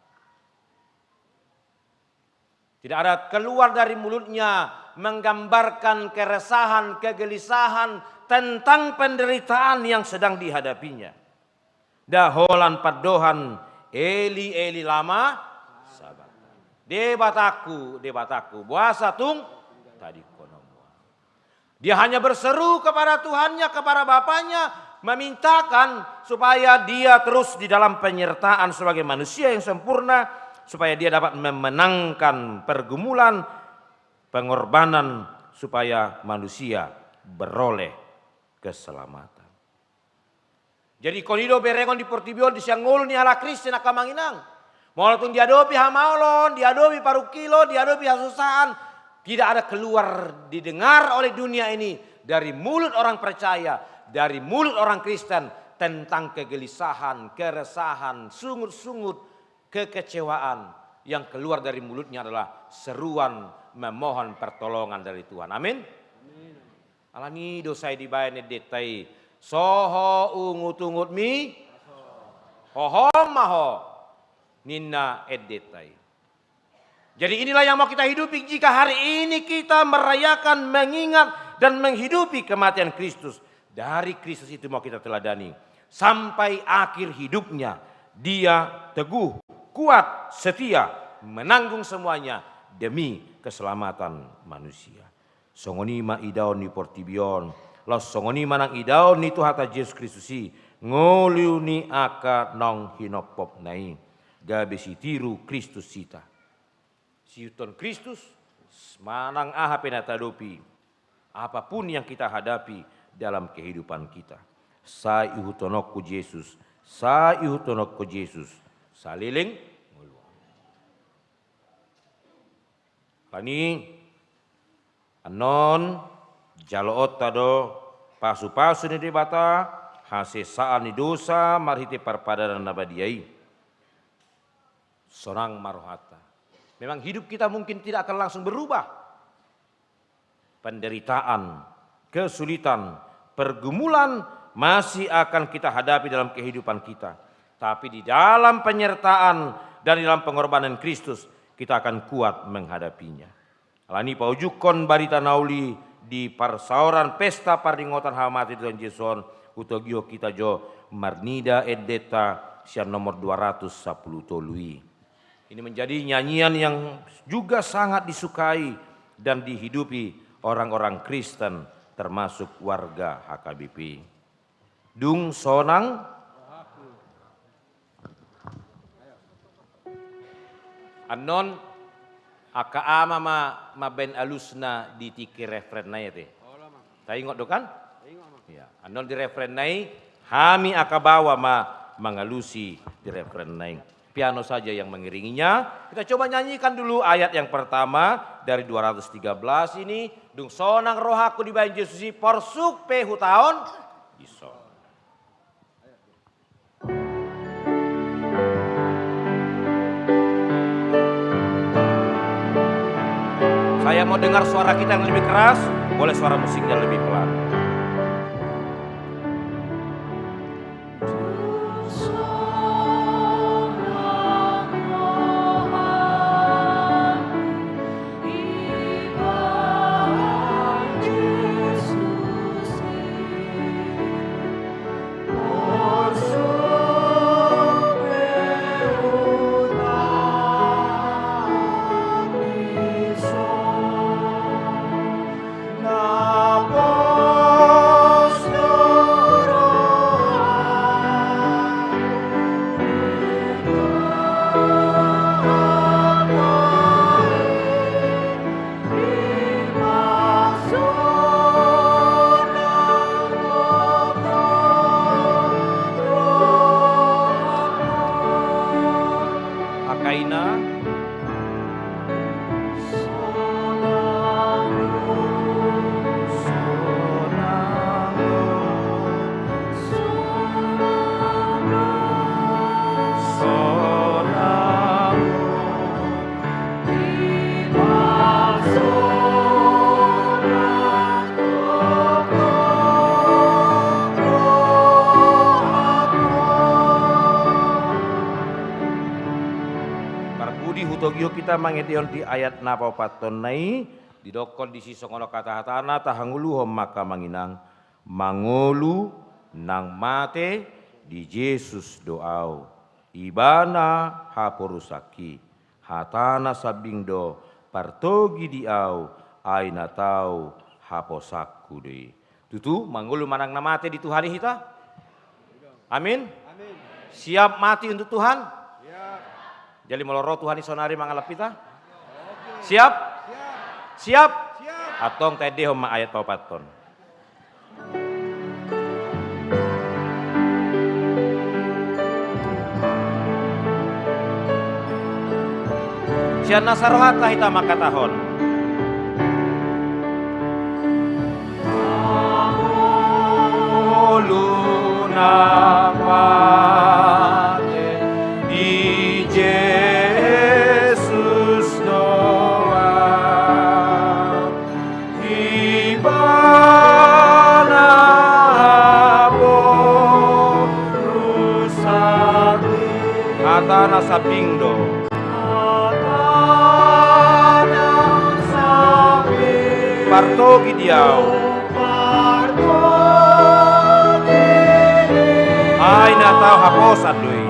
Tidak ada keluar dari mulutnya menggambarkan keresahan, kegelisahan tentang penderitaan yang sedang dihadapinya. Nda holan pandohan, "Eli, Eli, lama sabakhtani?" "Debatangku, Debatangku, boasa tung tadingkon Ho?" Dia hanya berseru kepada Tuhannya, kepada Bapanya, memintakan supaya dia terus di dalam penyertaan sebagai manusia yang sempurna, supaya dia dapat memenangkan pergumulan, pengorbanan, supaya manusia beroleh keselamatan. Jadi ingkon i do berengon di portibi on di sian ngolu ni halak Kristen, angka amang inang. Molo tung diadopi hamaolon, diadopi parungkilon, diadopi hasusaan, tidak ada keluar didengar oleh dunia ini dari mulut orang percaya, dari mulut orang Kristen tentang kegelisahan, keresahan, sungut-sungut, kekecewaan. Yang keluar dari mulutnya adalah seruan memohon pertolongan dari Tuhan. Amin. Alani do sai dibaen endenta i, "Soho ungut-ungutmi, hohom ma ho," ninna endenta i. Jadi inilah yang mau kita hidupi jika hari ini kita merayakan, mengingat, dan menghidupi kematian Kristus. Dari Kristus itu mau kita teladani. Sampai akhir hidupnya, dia teguh, kuat, setia, menanggung semuanya demi keselamatan manusia. Songon i ma idaon ni portibi on, laos songon i ma nang idaon ni Tuhanta Jesus Kristus i, ngolu ni angka naung hinophopna i, gabe sitiru Kristus hita. Siihuthon Kristus, manang aha pe na taadopi, apapun yang kita hadapi dalam kehidupan kita, sai ihuthononku Jesus, sai ihuthononku Jesus saleleng ngolu. Alani annon jaloonta do pasu-pasu ni Debata, hasesaan ni dosa marhite parpadanan na badia i. Sonang ma rohanta. Memang hidup kita mungkin tidak akan langsung berubah. Penderitaan, kesulitan, pergumulan masih akan kita hadapi dalam kehidupan kita. Tapi di dalam penyertaan dan di dalam pengorbanan Kristus, kita akan kuat menghadapinya. Alani i paujungkon barita na uli di parsaoran pesta pardingotan hamamate ni Tuhan Jesus on, hutogihon hita jo marnida endenta sian nomor dua ratus sampulu tolu i. Ini menjadi nyanyian yang juga sangat disukai dan dihidupi orang-orang Kristen, termasuk warga H K B P. Dung sonang. Annon, angka ama ma mambaen alusna di tingki refrenna i ate. Taingot do kan? Iya. Annon di refrenna i, hami angka baoa ma mangalusi di refrenna i. Piano saja yang mengiringinya. Kita coba nyanyikan dulu ayat yang pertama dari dua ratus tiga belas ini. Dung sonang rohangku dibaen Jesus i, porsuk pe hutaon dison. Saya mau dengar suara kita yang lebih keras, boleh suara musiknya lebih pelan. Hita mangendehon di ayat na paopathon na i, didokkon disi songon on hata-hatana, tahangoluhon ma angka amang inang, mangolu nang mate di Jesus do ahu, Ibana haporusangki, hatana sambing do, partogi di ahu, ai na tau haposangku do i. Tutu, mangolu manang na mate di Tuhan i hita? Amin? Amin. Siap mati untuk Tuhan? Siap. Jadi molo ro Tuhan i sonari mangalap hita? Oke. Siap? Siap. Siap? Siap. Antong taendehon ma ayat paopathon. Sian nasa rohanta hita mangkatahon. Mangolu nang mate di Jesus do ahu, Ibana haporusangki. Hatana sambing do. Partogi di ahu. Ai na tau haposan do i.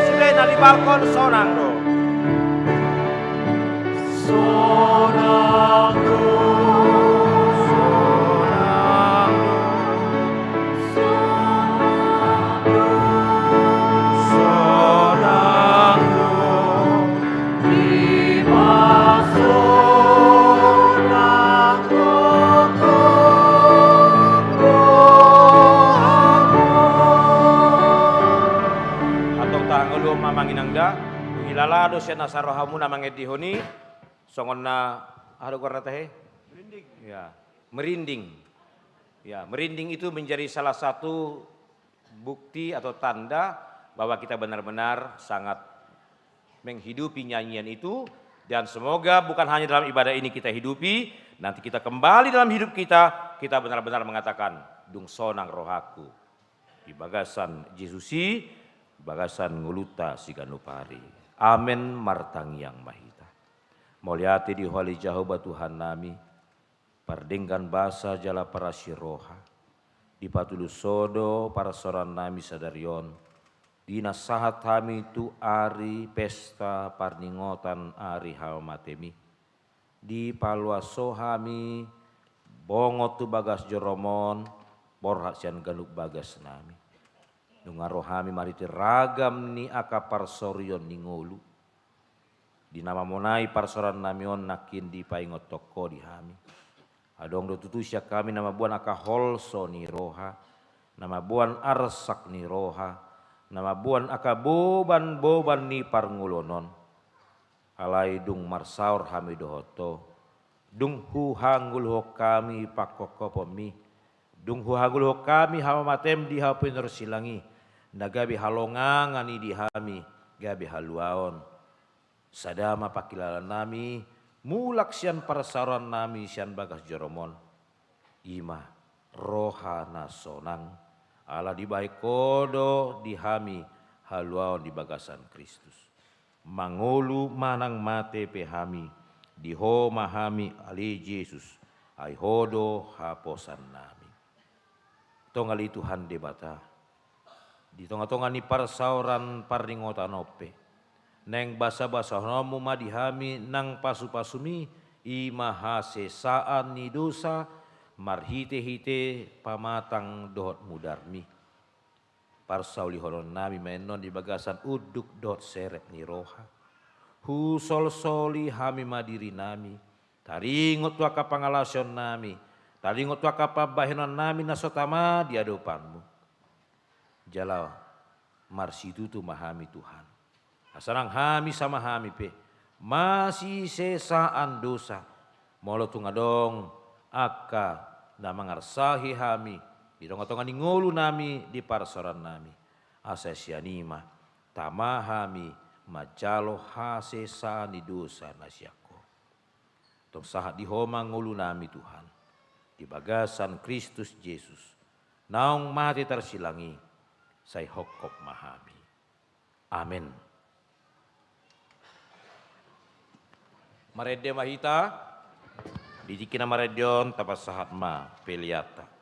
Sude na di balkon sonang do. Sonang do, sonang do, sonang do, ima sonang do. Antong tahangoluhon ma amang inang da, huhilala do sian nasa rohamuna mangendehon i. Songon na, aha do goarna tahe? Merinding. Ya, merinding. Ya, merinding itu menjadi salah satu bukti atau tanda bahwa kita benar-benar sangat menghidupi nyanyian itu, dan semoga bukan hanya dalam ibadah ini kita hidupi, nanti kita kembali dalam hidup kita, kita benar-benar mengatakan, "Dung sonang rohangku di bagasan Jesus i, bagasan ngolunta siganup ari." Amen. Martangiang ma hita. Mauliate di Ho ale Jahowa Tuhannami, pardenggan basa jala parasi roha, dipatulus Ho do parsaorannami sadari on, di na sahat hami tu ari pesta parningotan ari hamamatemi. Dipaloas Ho hami bongot tu bagas joroM on, borhat sian ganup bagasnami. Nunga ro hami marhite ragam ni angka parsorion ni ngolu. Di na mamonai parsaorannami on nangkin dipaingothon Ho di hami. Adong do tutu sian hami na mamboan angka holso ni roha, na mamboan arsak ni roha, na mamboan angka boban-boban ni parngoluon on. Alai dung marsaor hami dohot Ho, dung huhangoluhon hami pangkophoponmi, dung huhangoluhon hami hamamatem di hau pinorsilang i, na gabe halongangan i di hami, gabe haluaon. Sada ma pangkilalaannami, mulak sian parsaorannami sian bagas joroM on. I ma roha na sonang, ala dibahen Ho do di hami haluaon di bagasan Kristus. Mangolu manang mate pe hami, di Ho ma hami ale Jesus, ai Ho do haposannami. Tong ale Tuhan Debata, di tonga-tonga ni parsaoran parningotan on pe, naeng basa-basahononmu ma di hami nang pasu-pasumi, i ma hasesaan ni dosa, marhite-hite pamatang dohot mudarmi. Parsaulihononnami ma annon di bagasan unduk dohot serep ni roha. Husolsoli hami ma dirinami, taringot tu angka pangalaosionnami, taringot tu angka pambahenonnami na so tama di adopanmu. Jala marsitutu ma hami Tuhan. Asa nang hami sama hami pe masisesaan dosa, molo tung adong angka na mangarsahi hami di tonga-tonga ni ngolunami di parsaorannami. Asa sian i ma tama hami manjalo hasesaan ni dosa na sian Ho. Tong sahat di Ho ma ngolunami Tuhan. di bagasan Kristus Jesus, naung mate tarsilang i, sai hophop ma hami. Amen. Marende ma hita, di tingki na marende on tapasahat ma peleanta.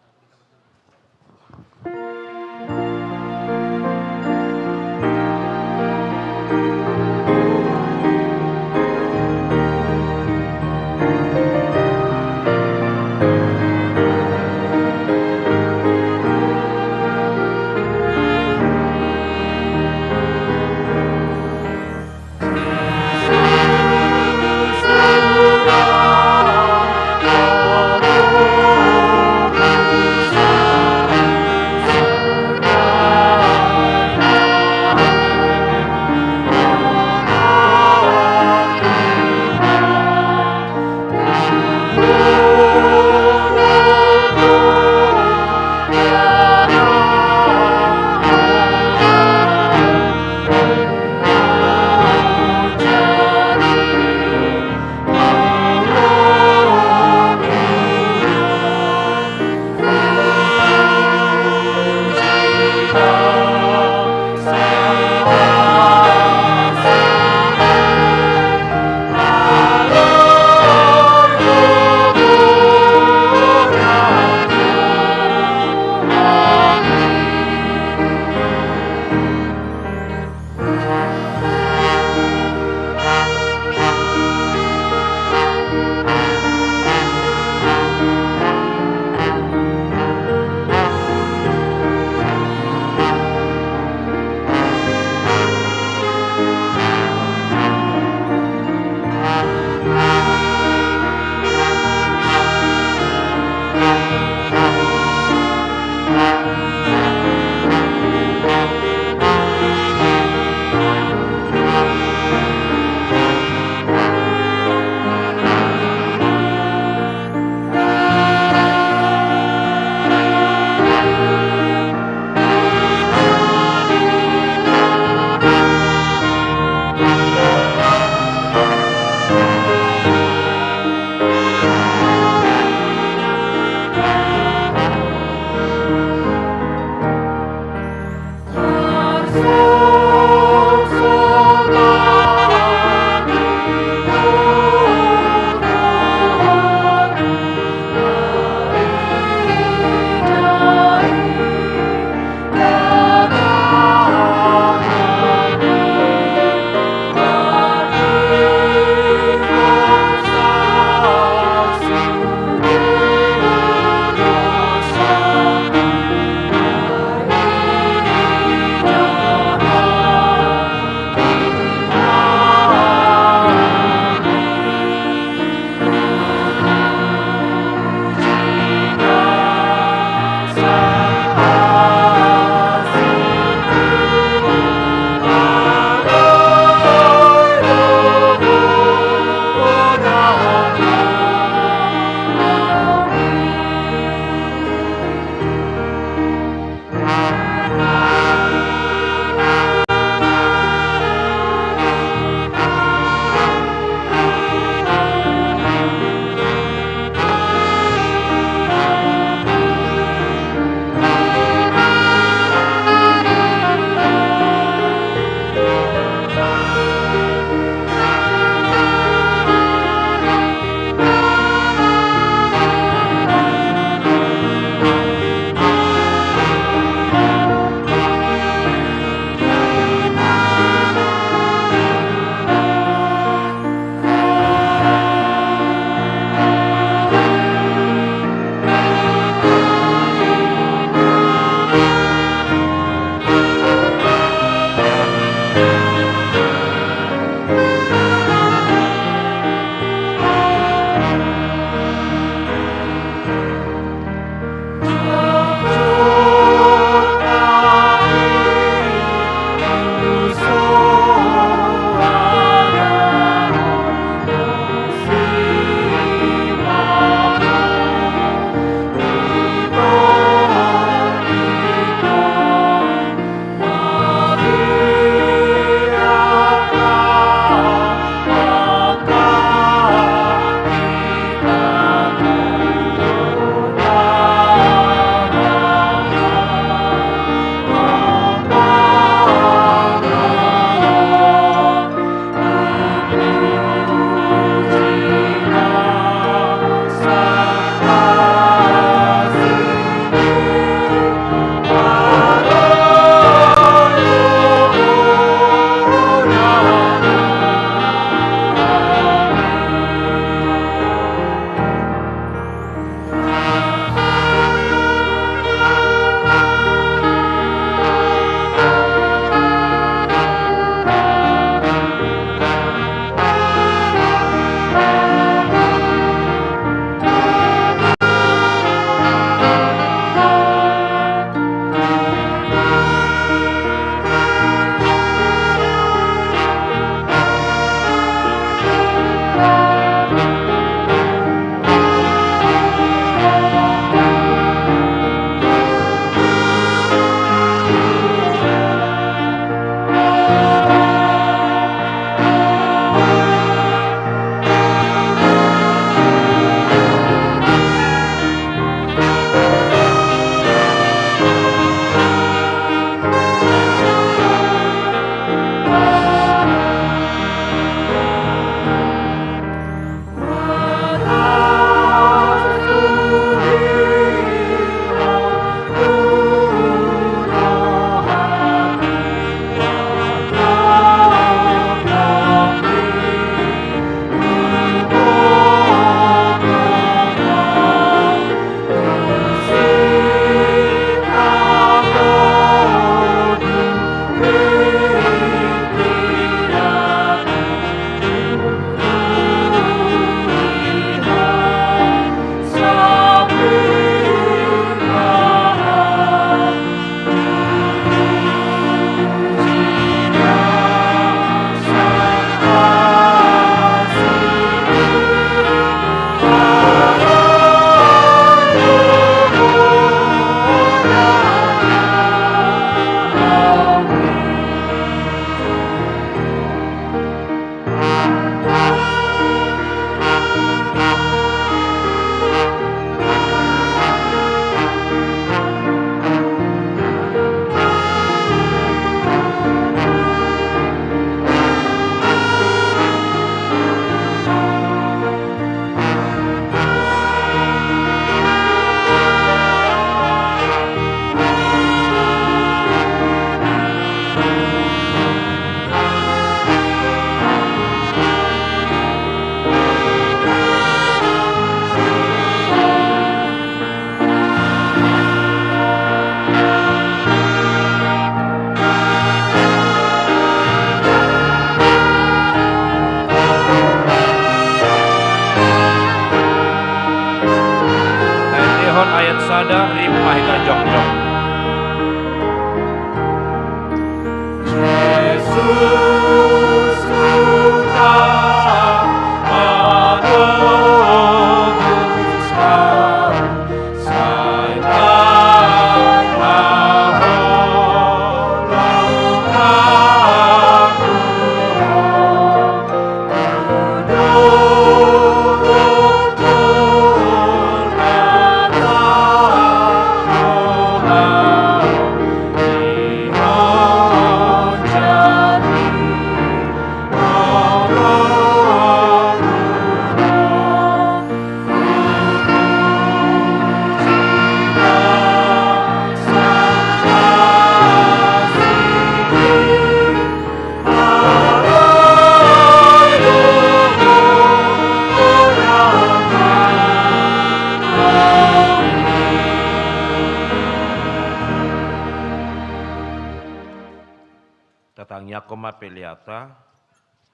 Tatangiangkon ma peleanta.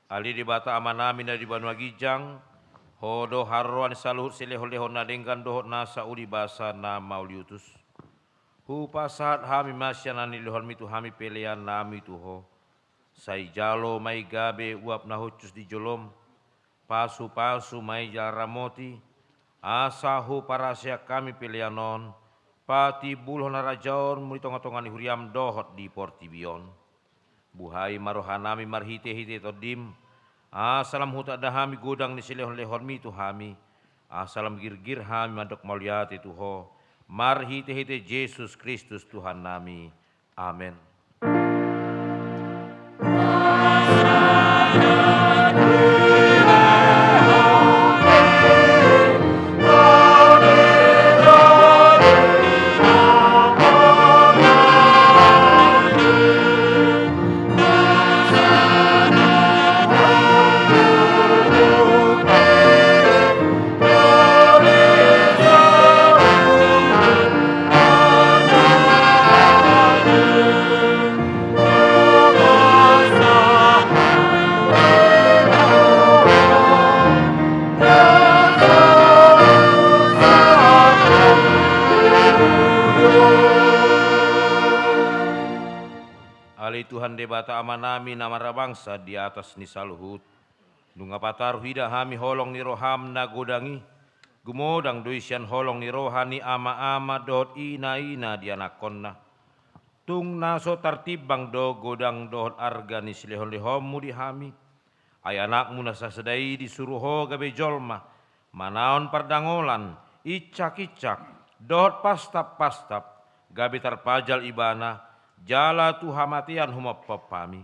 Ale Debata Amanami na di banua ginjang, Ho do haroroan ni saluhut silehon-lehon na denggan dohot nasa uli basa na mauliutus. Hupasahat hami ma sian na nilehonmi tu hami peleannami tu Ho. Sai jalo ma i gabe uap na hushus di jolom, pasu-pasu ma i jala ramoti, asa huparaseak hami pelean on, patimbulhon harajaonmu di tonga-tonga ni huriam dohot di portibi on. Buhai ma rohanami marhite-hite Tondim, asa lam hutanda hami godang ni silehon-lehonmi tu hami, asa lam girgir hami mandok mauliate tu Ho, marhite-hite Jesus Kristus Tuhannami. Amen. Ale Tuhan Debata Amanami na marhabangsa di atas ni saluhut, nunga pataruhida hami holong ni roham na godang i, gumodang do i sian holong ni roha ni ama-ama dohot ina-ina di anakkonna. Tung na so tartimbang do godang dohot arga ni silehon-lehonmu di hami. Ai anakmu na sasada i disuru Ho gabe jolma, manaon pardangolan, incak-incak, dohot pastap-pastap, gabe tarpajal ibana, jala tu hamatean humophop hami.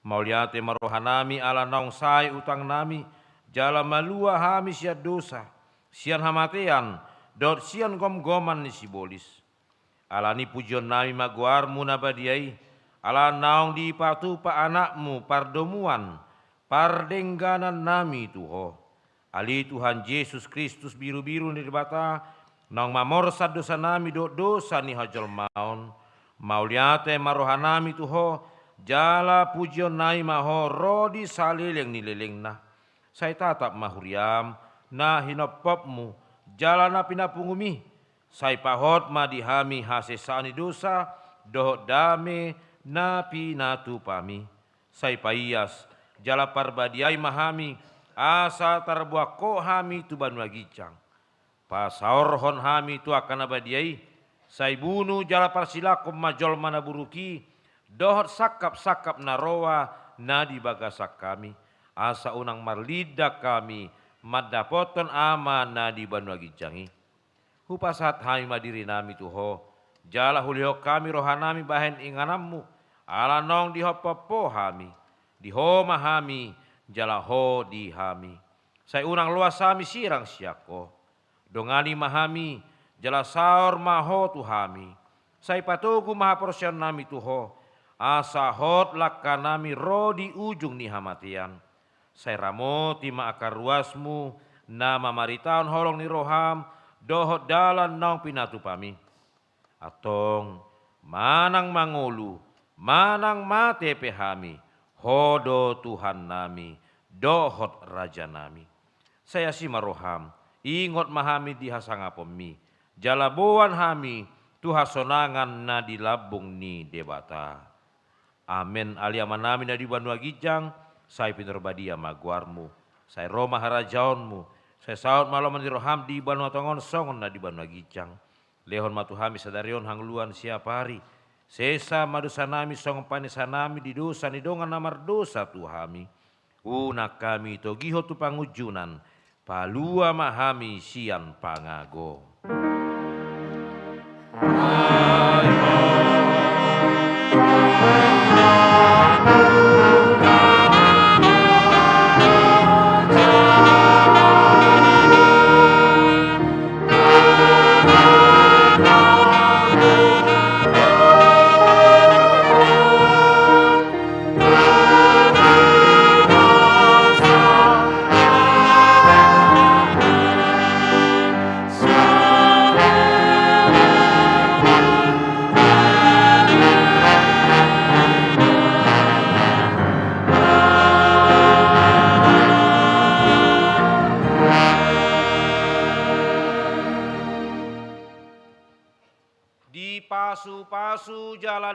Mauliate ma rohanami ala naung sae utangnami, jala malua hami sian dosa, sian hamatean, dohot sian gomgoman ni sibolis. Alani pujionnami ma goarmu na badia i, ala naung dipatupa anakmu pardomuan, pardengganannami tu Ho. Ale Tuhan Jesus Kristus, birubiru ni Debata, naung mamorsan dosanami dohot dosa ni hajolmaon, mauliate ma rohanami tu Ho, jala pujionnami ma Ho ro di saleleng ni lelengna. Sai tatap ma huriam, na hinophopmu, jala na pinapungum i, sai pahot ma di hami hasesaan ni dosa, dohot dame na pinatupami. Sai paias, jala parbadiai ma hami, asa tarboan Ho hami tu banua ginjang. Pasaorhon hami tu angka na badia i, sai bunu jala parsilangkon ma jolma na buruk i, dohot sangkap-sangkap na roa na di bagasan hami, asa unang marlindang hami mandapothon Ama na di banua ginjang i. Hupasahat hami ma dirinami tu Ho, jala hulehon hami rohanami bahen ingananmu, ala naung dihophop Ho hami, di Ho ma hami, jala Ho di hami. Sai unang loas hami sirang sian Ho. Dongani ma hami, jala saor ma Ho tu hami. Sai patogu ma haporseaonnami tu Ho, asa hot langkanami ro di ujung ni hamatean. Sai ramoti ma angka ruasmu, na mamaritahon holong ni roham, dohot dalan naung pinatupami. Antong, manang mangolu, manang mate pe hami, Ho do Tuhannami, dohot Rajanami. Sai asi ma roham, ingot ma hami di hasangaponmi, jala boan hami tu hasonangan na di lambung ni Debata. Amen. Ale Amanami na di banua ginjang, sai pinarbadia ma goarmu, sai ro ma harajaonmu, sai saut ma lomo ni roham di banua tonga on songon na di banua ginjang. Lehon ma tu hami sadari on hangoluan siapari. Sesa ma dosanami songon panesanami di dosa ni dongan na mardosa tu hami. Unang hami togihon tu pangunjunan, palua ma hami sian pangago.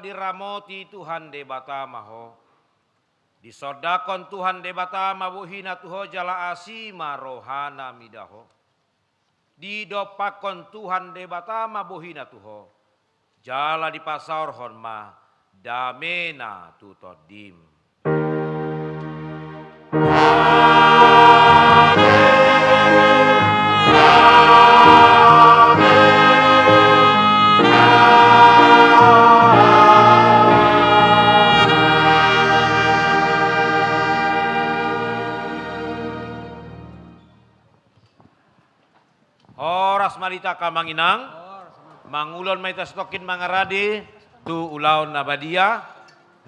Diramoti Tuhan Debata ma ho. Disondangkon Tuhan Debata ma bohina tu ho jala asi ma rohana mida ho. Didompakkon Tuhan Debata ma bohina tu ho. Jala dipasaorhon ma damena tu tondim. Horas ma di hita angka amang inang. Mangulon ma hita sitongkin mangarade tu ulaon na badia,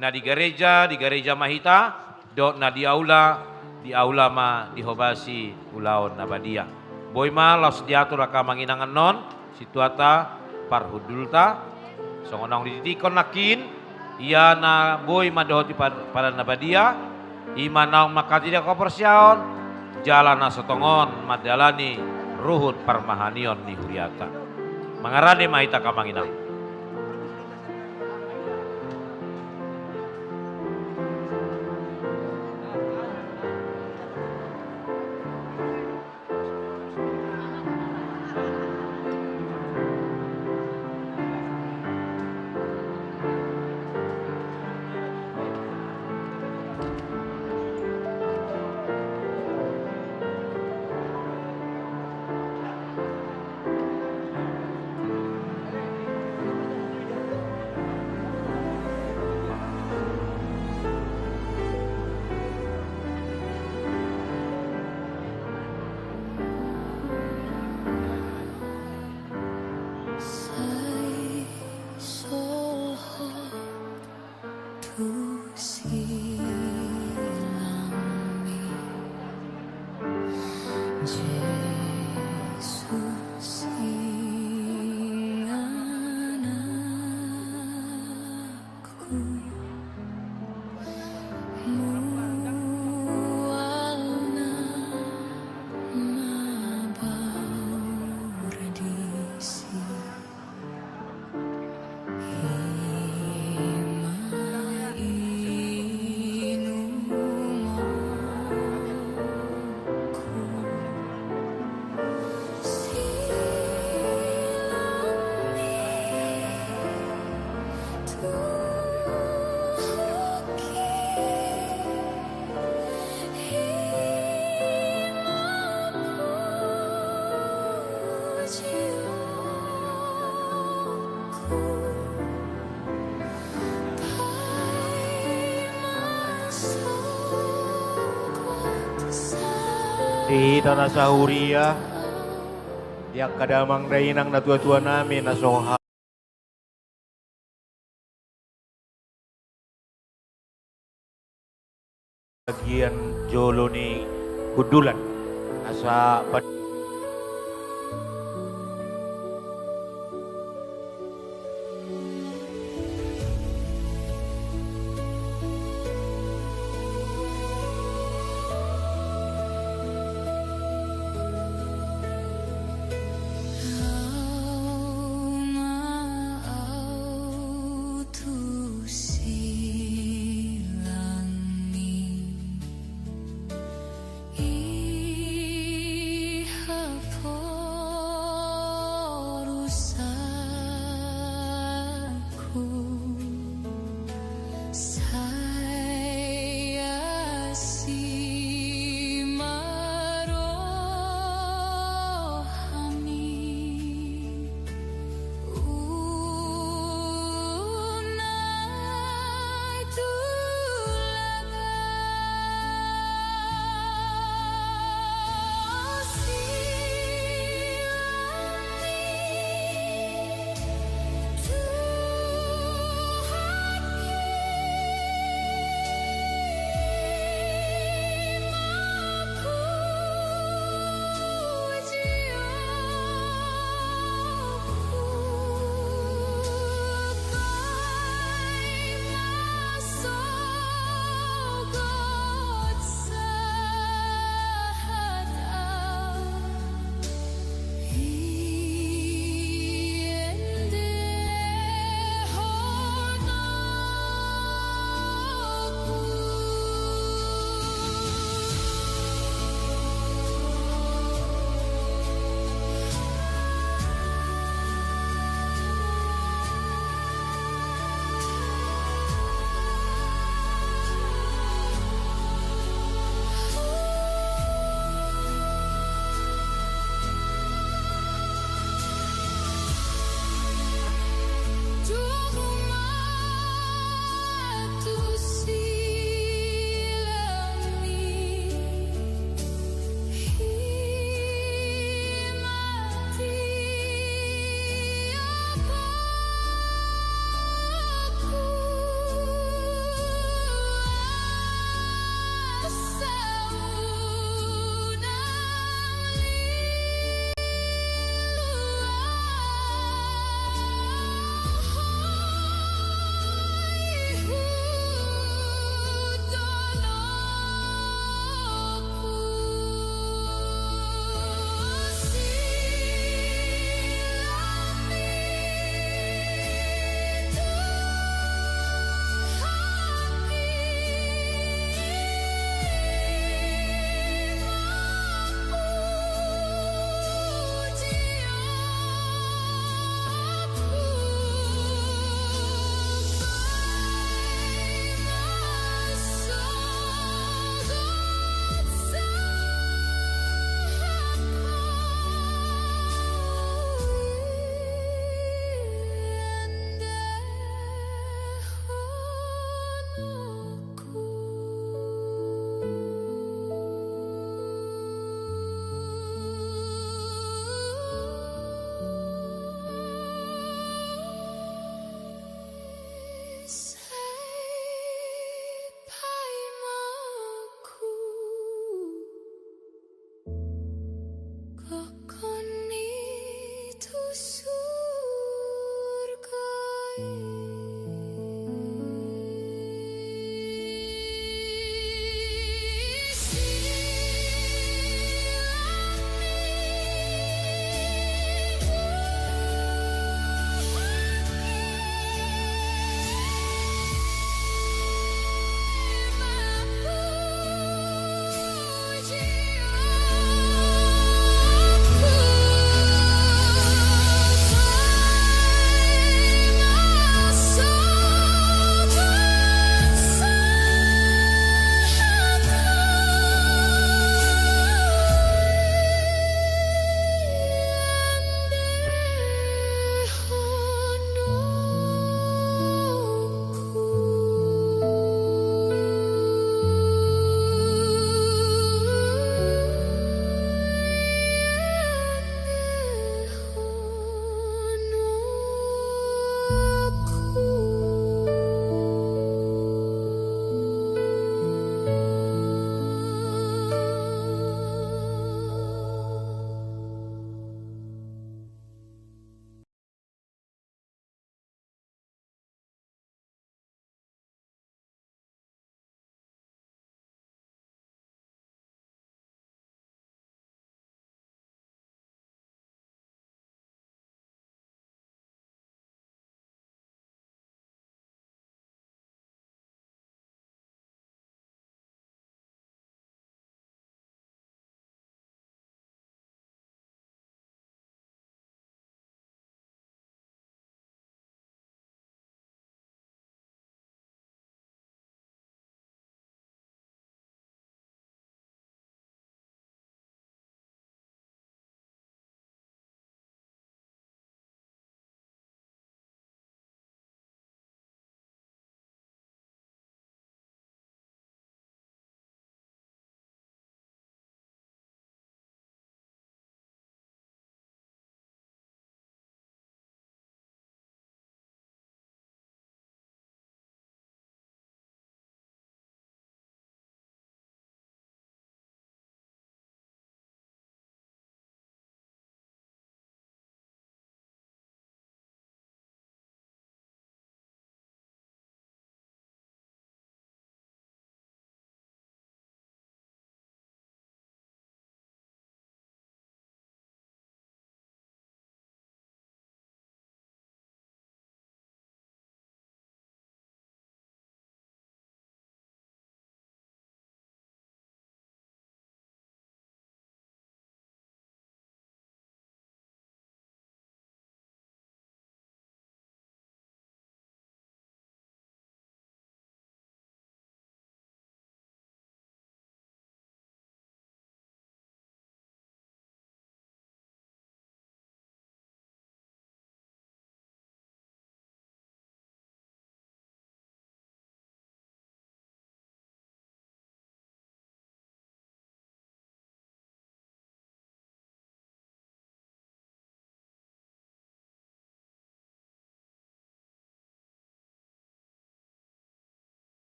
na di gareja, di gareja ma hita, dohot na di aula, di aula ma dihobasi ulaon na badia. Boi ma laos diatur angka amang inang annon, situata, parhundulta, songon naung dititikkon nangkin, ia na boi mandohoti pad-, padan na badia, i ma naung mangkatindangkon haporseaon, jala na so tongon mandalani ruhut parmahanion ni huriata. Mangarade ma hita angka amang inang. Sai solhot tu silangmi, Jesus ingananku. Mual na mabaur disi. Di hita na sahuria, di angka damang dainang natuatua nami na so ha- bagian jolo ni hundulan. Asa pad-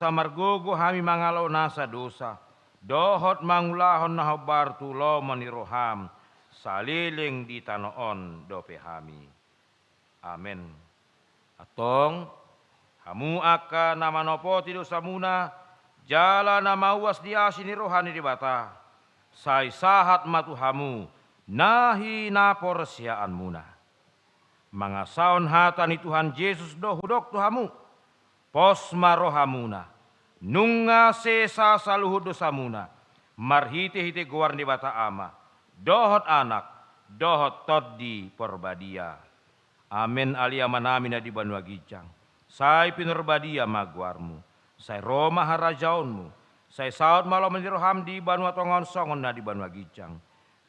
Asa margogo hami mangalo nasa dosa, dohot mangulahon na hombar tu lomo ni roham, saleleng di tano on dope hami. Amen. Antong, hamu angka na manopoti dosamuna, jala na mauas di asi ni roha ni Debata, sai sahat ma tu hamu na hinaporseaanmuna. Mangasahon hata ni Tuhan Jesus do hudok tu hamu, pos ma rohamuna, nunga sesa saluhut dosamuna, marhite-hite goar ni Debata Ama, dohot Anak, dohot Tondi Porbadia. Amen. Ale Amanami na di banua ginjang, sai pinarbadia ma goarmu, sai ro ma harajaonmu, sai saut ma lomo ni roham di banua tonga on songon na di banua ginjang.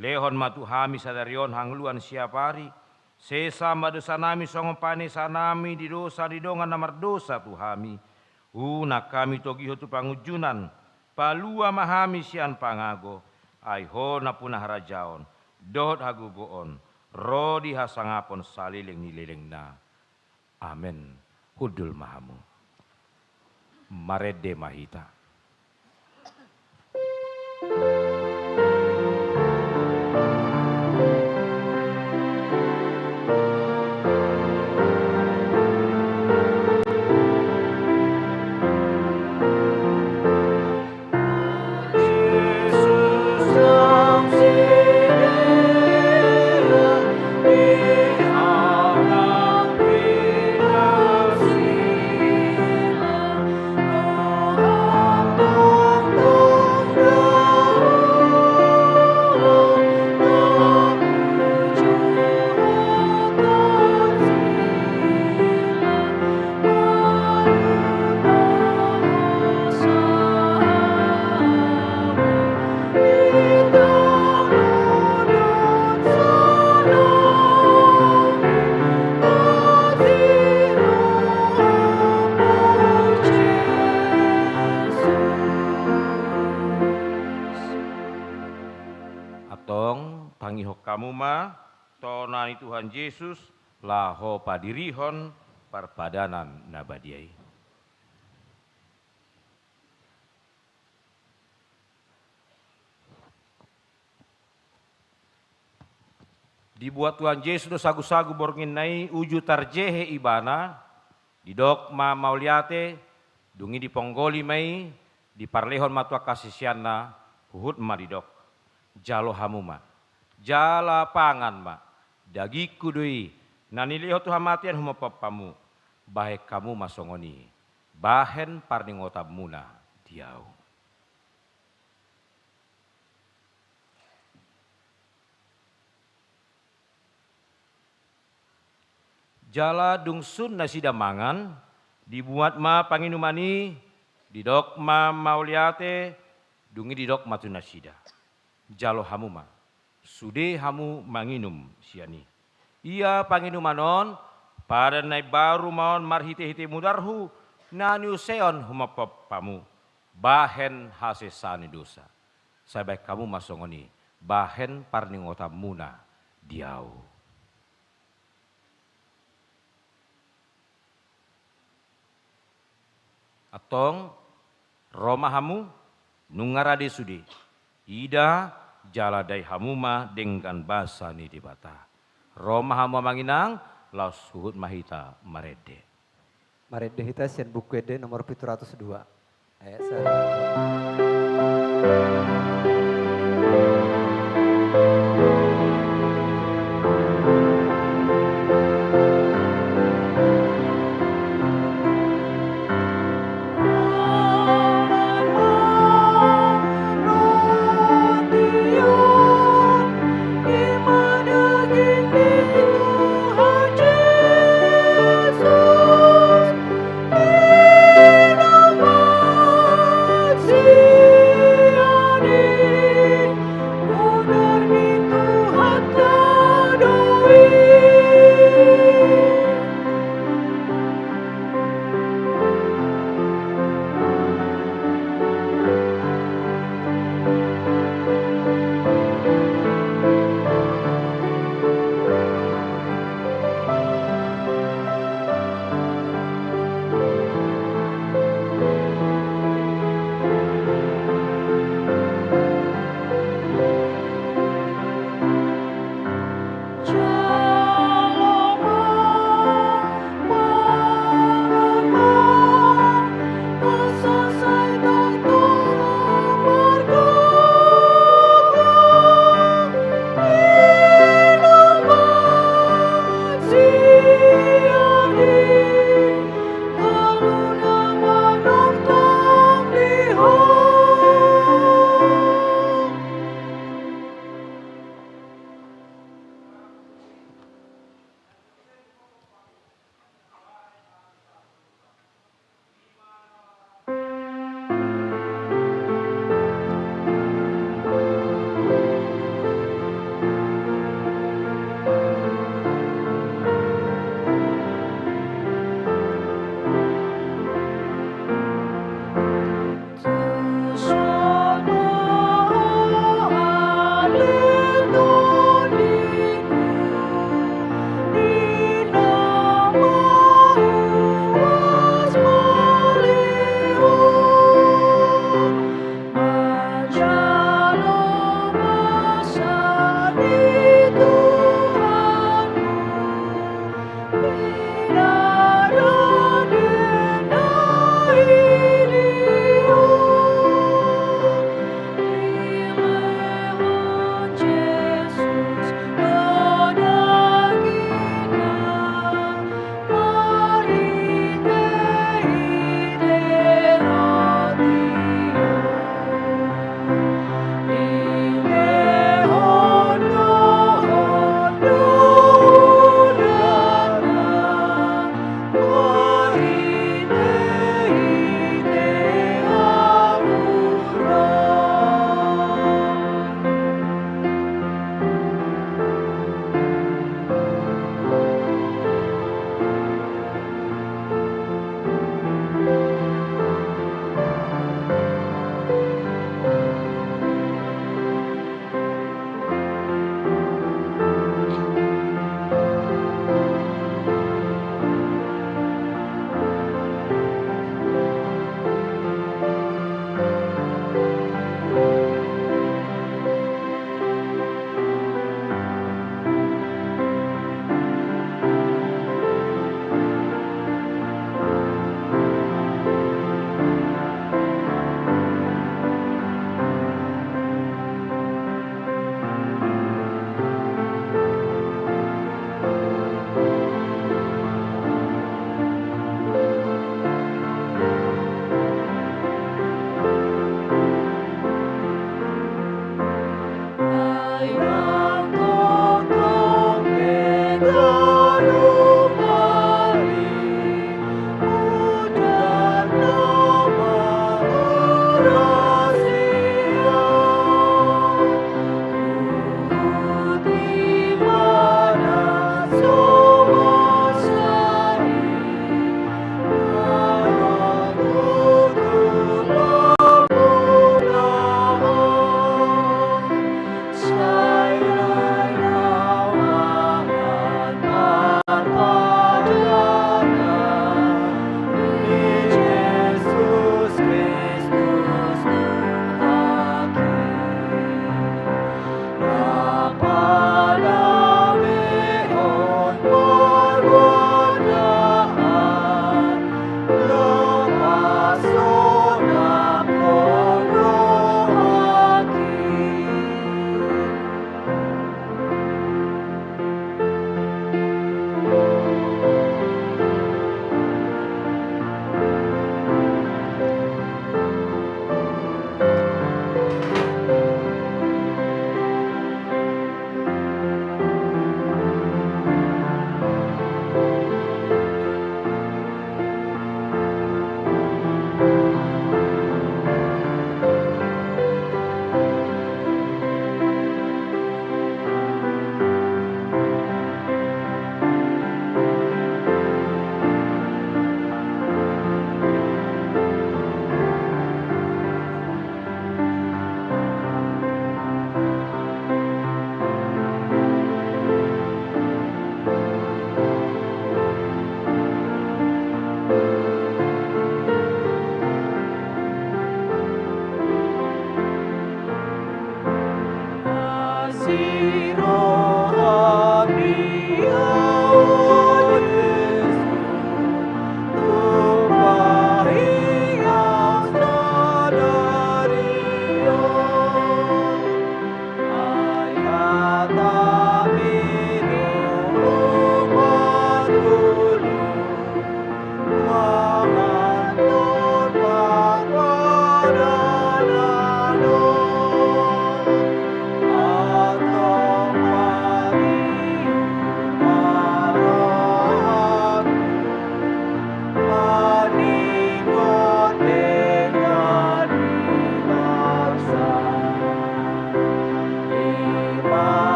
Lehon ma tu hami sadari on hangoluan siapari, sesa ma dosanami songon panesanami di dosa ni dongan na mardosa tu hami. Unang hami togihon tu pangunjunan, palua ma hami sian pangago, ai Ho nampuna harajaon, dohot hagogoon, ro di hasangapon saleleng ni lelengna. Amen. Hundul ma hamu. Marende ma hita. Antong tangihon hamu ma tona ni Tuhan Jesus, laho padirihon parpadanan na badia i. Dibuat Tuhan Jesus do sagu-sagu borngin i, uju tarjehe ibana, didok ma mauliate, dung i diponggoli ma i, diparlehon ma tu angka siseanna, huhut ma didok: Jalo hamu ma, jala pangan ma, dagingku do i, na nilehon tu hamatean humophop hamu, bahen hamu ma songon i, bahen parningotanmuna di ahu. Jala dung sun nasida mangan, dibuat ma panginuman i, didok ma mauliate, dung i didok ma tu nasida: Jalo hamu ma, sude hamu manginum sian i. Ia panginuman on, padan na imbaru ma on marhite-hite mudarhu, na niuseon humophop hamu, bahen hasesaan ni dosa. Sai bahen hamu ma songon i, bahen parningotanmuna di ahu. Antong, ro ma hamu, nunga rade sude. Ida, jala dai hamu ma denggan basa ni Debata. Ro ma hamu amang inang, laos huhut ma hita marende. Marende hita sian Buku Ende nomor pitu ratus dua. Ayat sada.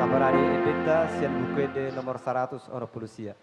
Taparade endenta sian Buku Ende nomor saratus onom pulu sia.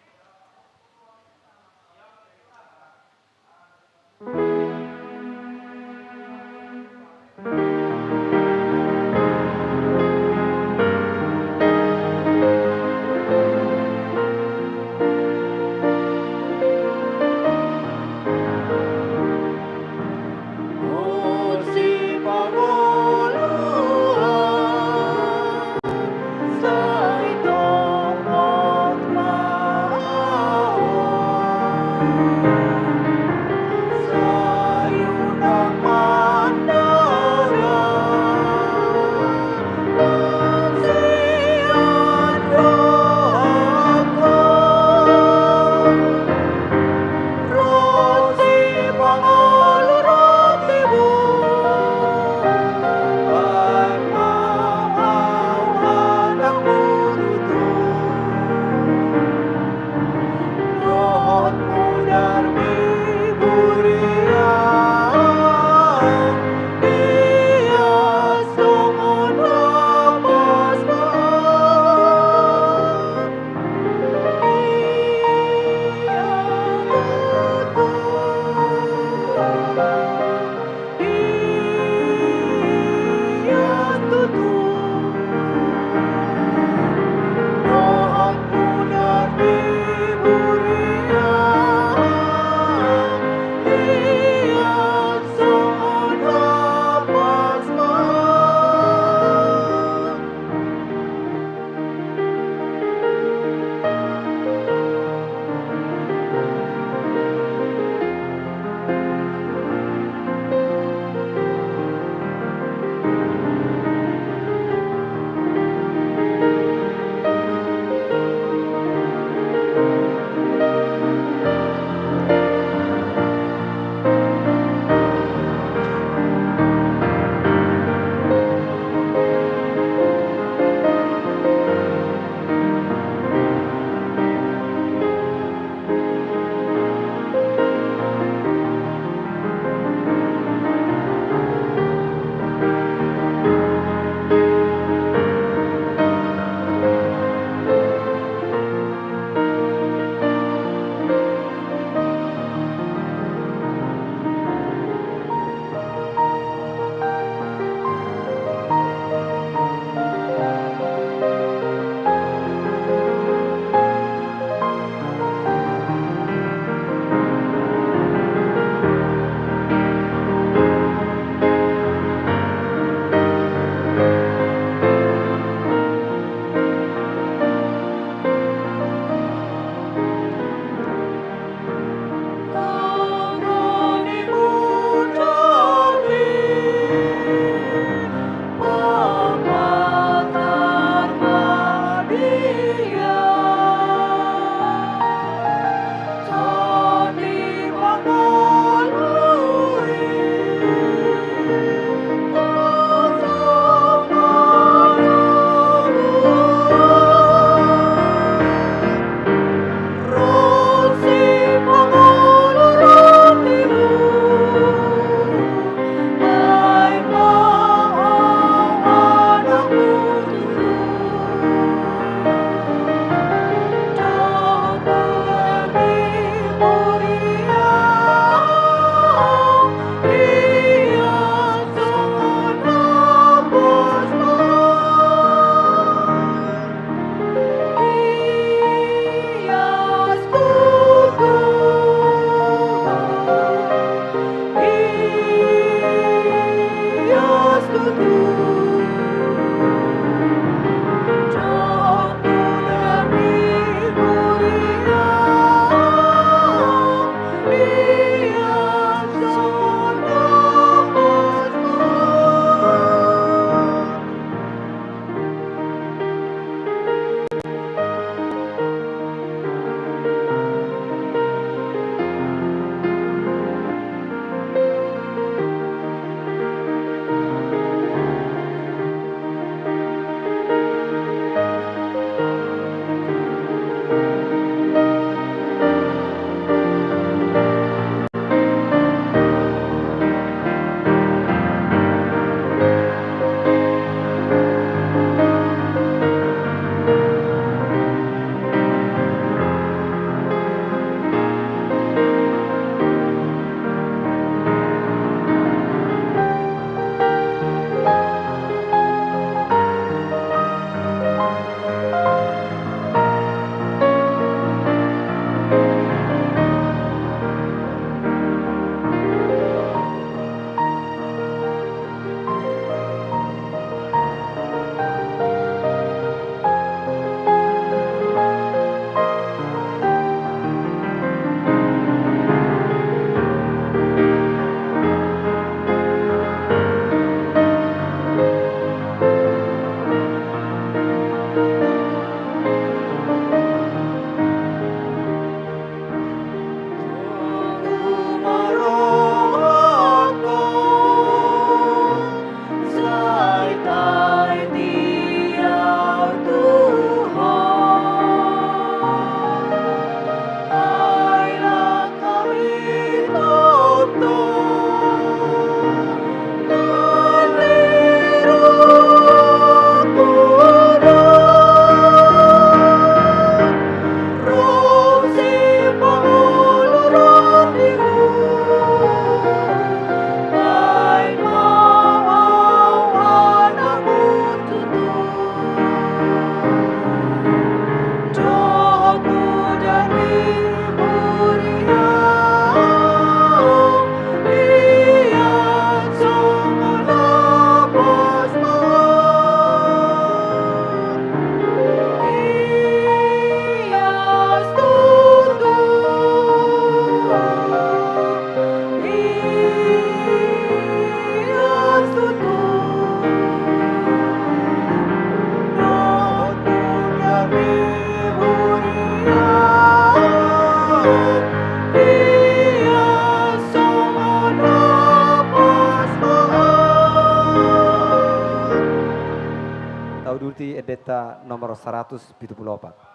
Mengikuti endenta nomor seratus pitu pulu opat.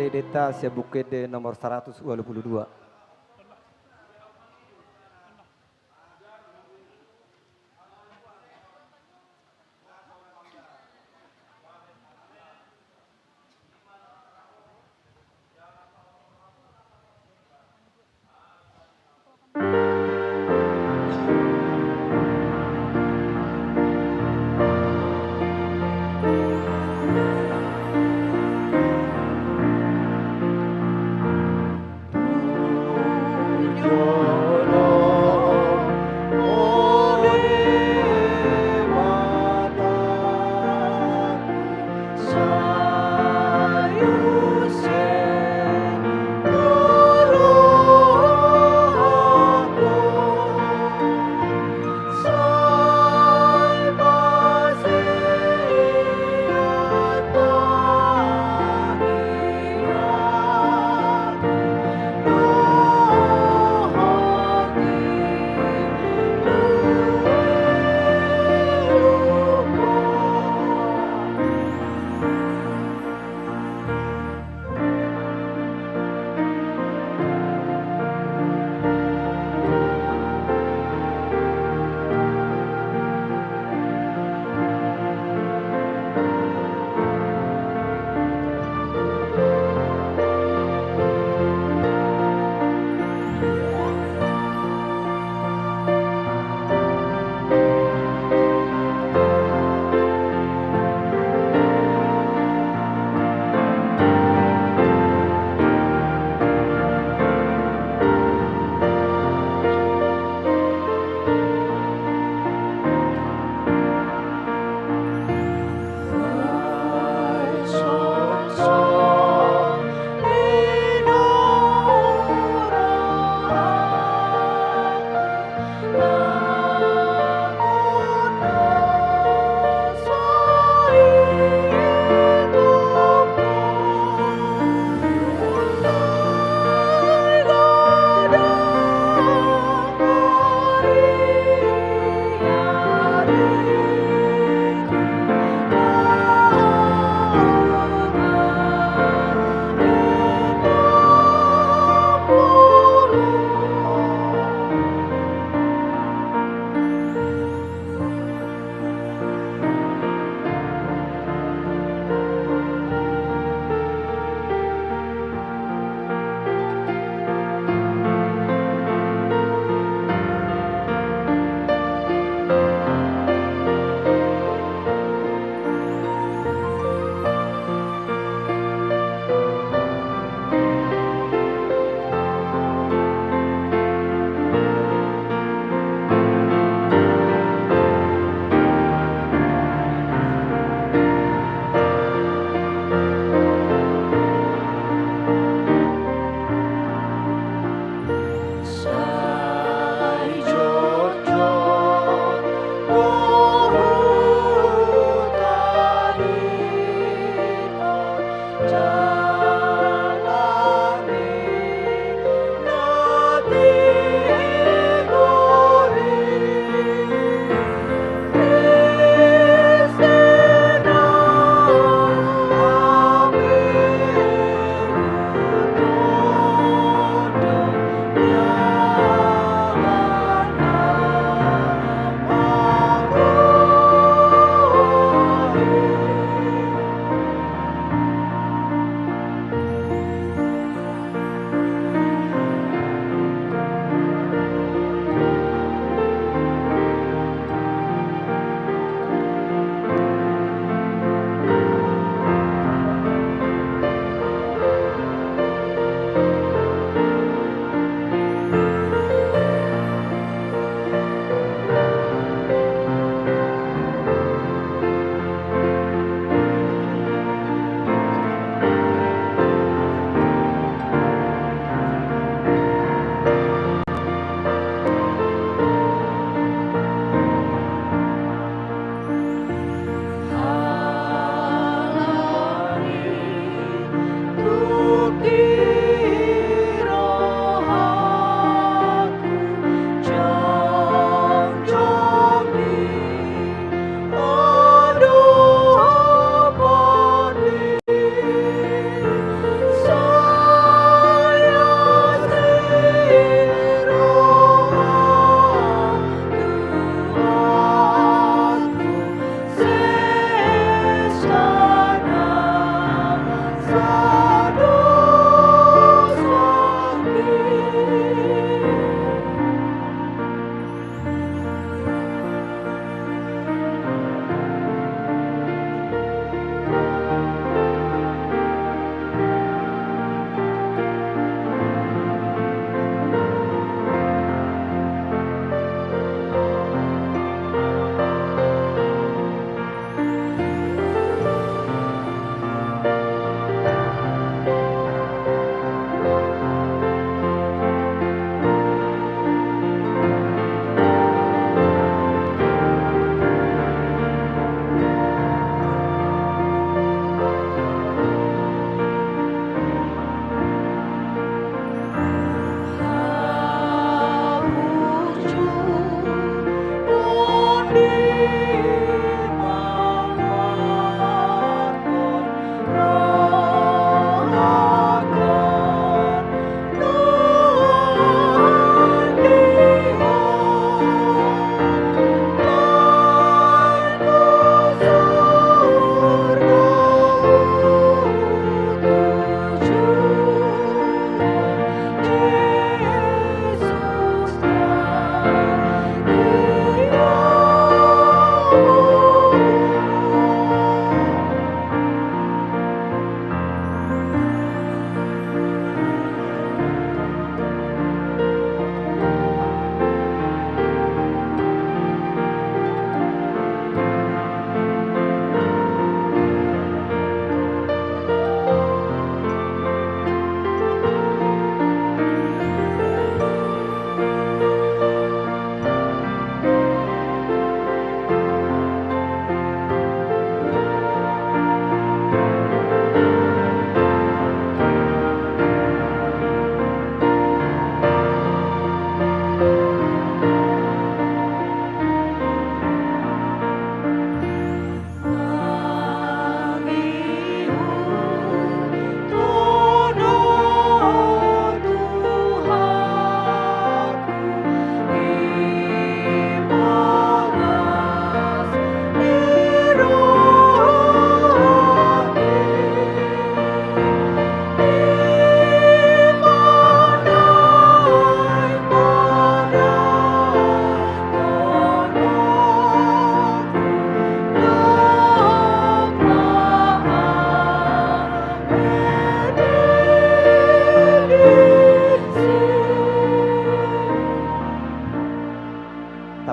Pendeta sian Buku Ende nomor saratus ualu pulu dua.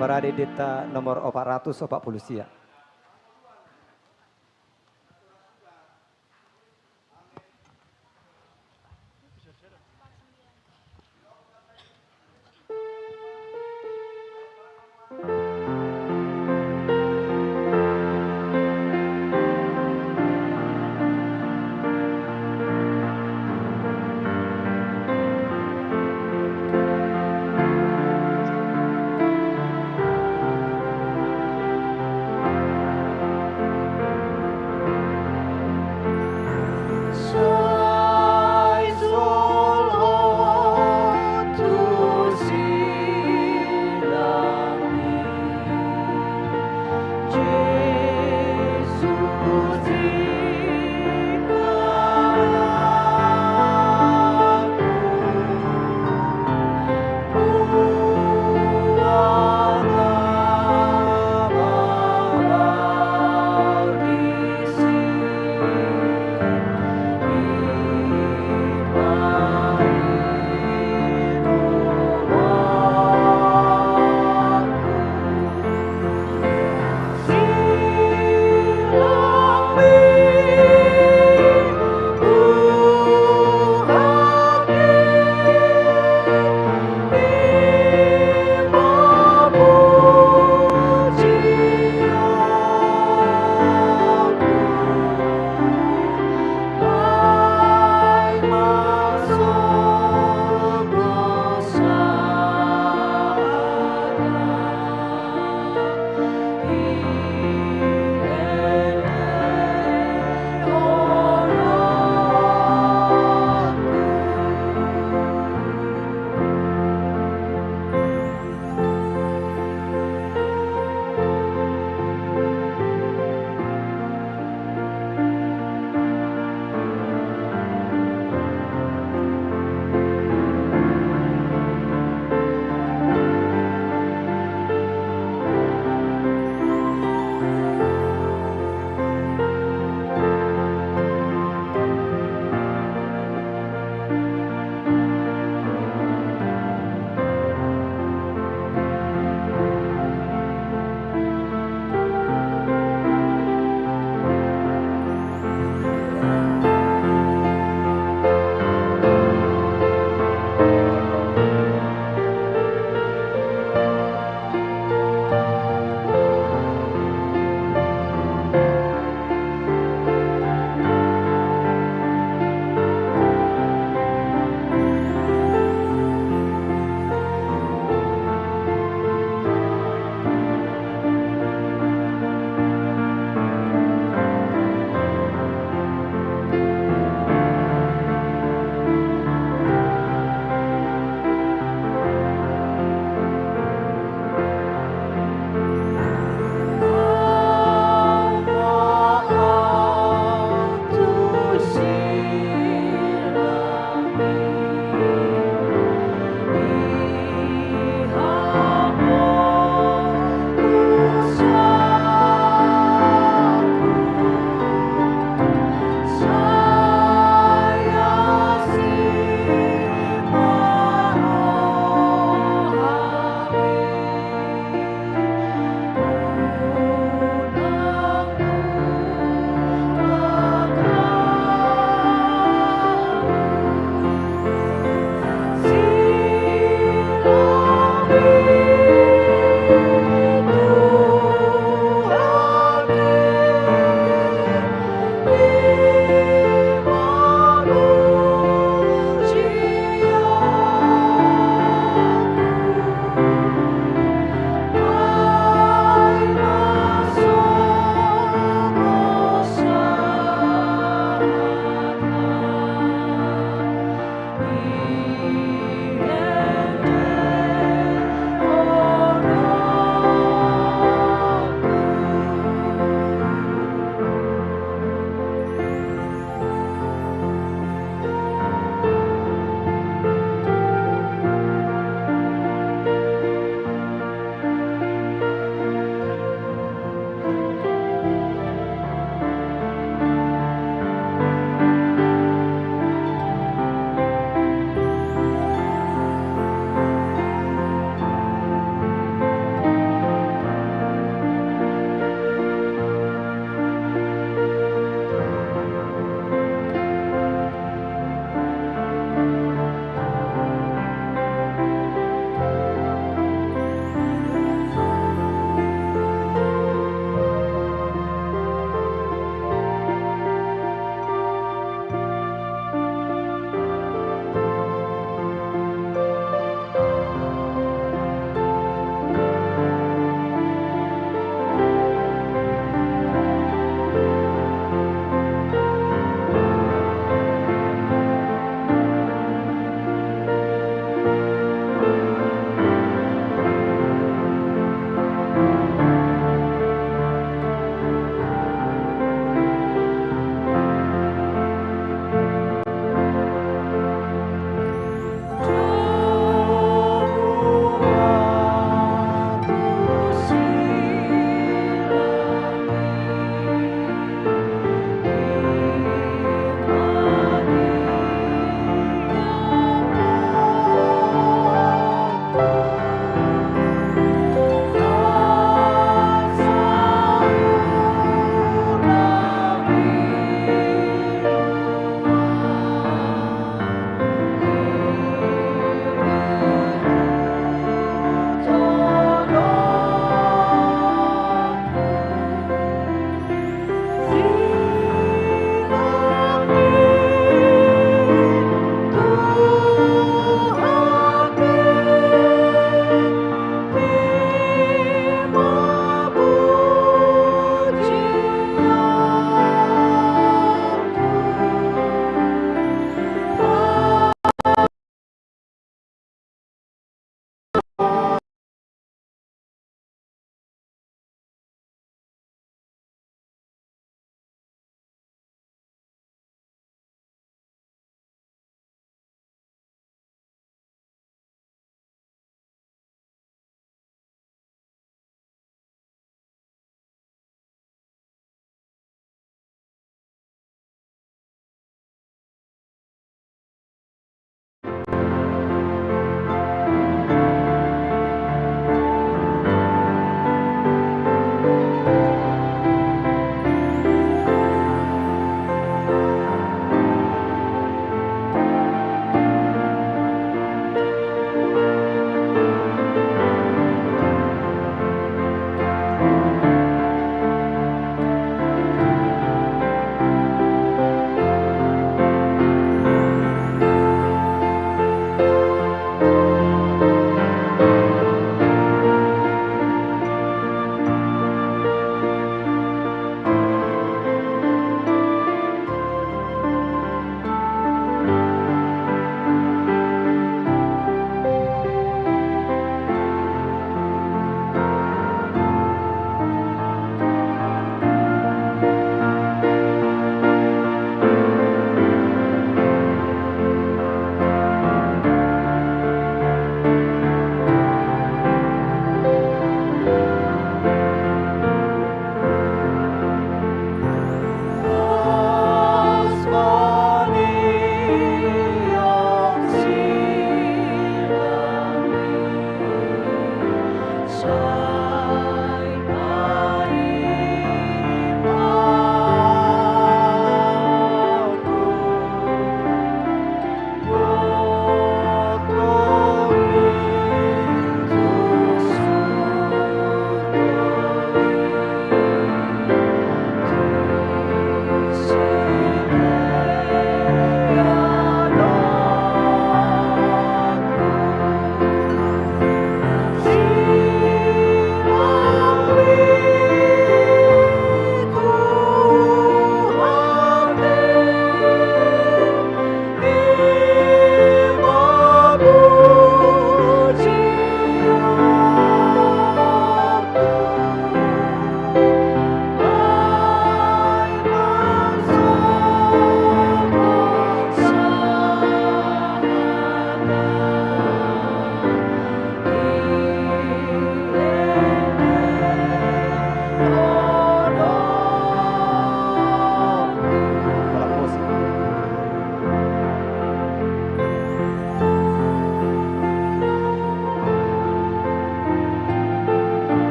parade denta nomor opat ratus opat pulu sia.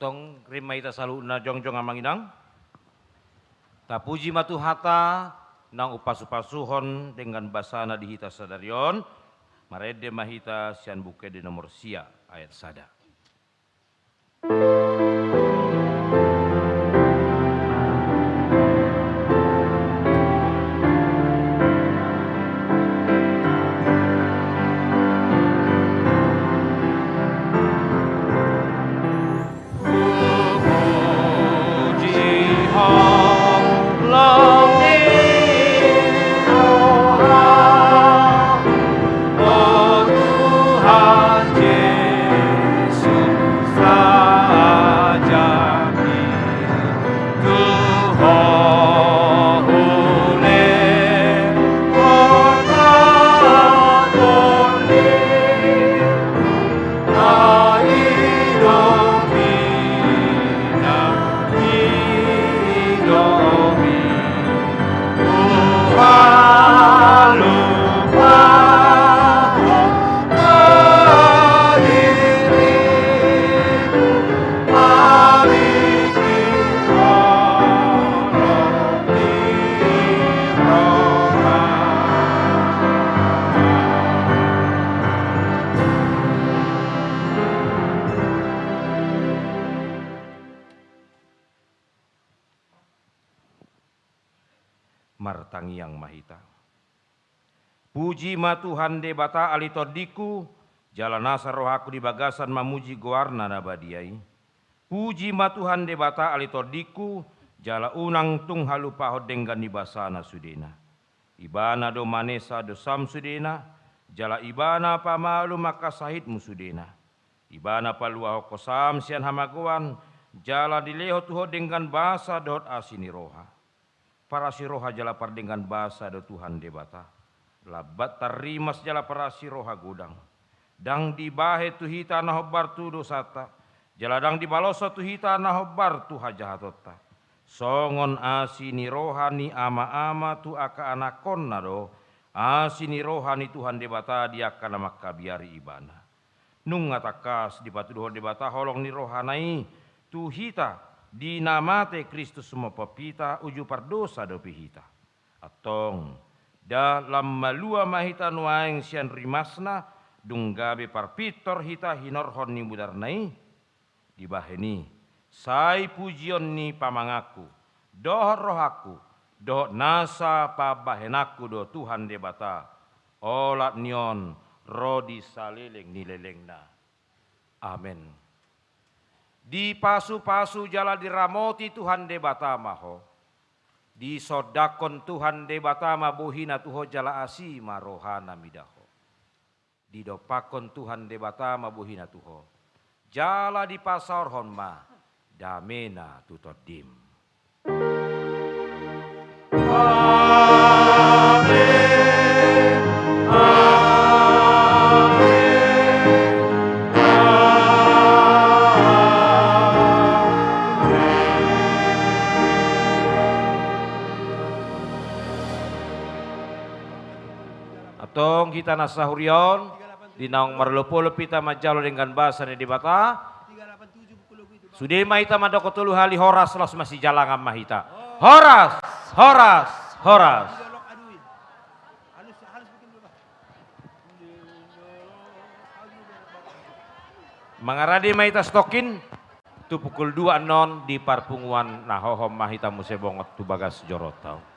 Tong, rima hita saluhutna jongjong amang inang. Tapuji ma Tuhanta, naung umpasupasuhon denggan basana di hita sadari on, marende ma hita sian Buku Ende nomor sia ayat sada. Martangiang ma hita. Puji ma Tuhan Debata ale tondingku, jala nasa rohangku di bagasan mamuji goarna na badia i. Puji ma Tuhan Debata ale tondingku, jala unang tung halupahon denggan ni basana sudena. Ibana do manesa dosam sudena, jala Ibana pamalum angka sahitmu sudena. Ibana paluahon hosam sian hamagoan, jala dilehon tu ho denggan basa dohot asi ni roha. Parasi roha jala pardenggan basa do Tuhan Debata. Lambat tarrimas jala parasi roha godang. Ndang dibahen tu hita na hombar tu dosanta, jala ndang dibaloshon tu hita na hombar tu hajahatonta. Songon asi ni roha ni ama-ama tu angka anakkonna do asi ni roha ni Tuhan Debata di angka na mangkabiari Ibana. Nunga tangkas dipatuduhon Debata holong ni rohana i tu hita, di na mate Kristus mampop hita uju pardosa dope hita. Antong, da lam malua ma hita nuaeng sian rimasna, dung gabe parpintor hita hinorhon ni mudarna i? Dibahen i, sai pujion ni pamanganku, dohot rohangku, dohot nasa pambahenanku do Tuhan Debata, olat ni on ro di saleleng ni lelengna. Amen. Dipasupasu jala diramoti Tuhan Debata ma ho. Disondangkon Tuhan Debata ma bohina tu ho jala asi ma rohana mida ho. Didompakkon Tuhan Debata ma bohina tu ho, jala dipasaorhon ma damena tu tondim. Amen. Amen. Amen. Antong hita na sahuria on, di naung marolopolop hita manjalo denggan basa ni Debata, sude ma hita mandok tolu hali horas, laos masijalangan ma hita. Horas, horas, horas. Mangarade ma hita satongkin. Tu pukul dua annon di parpunguan na hohom ma hita muse bongot tu bagas joronta on.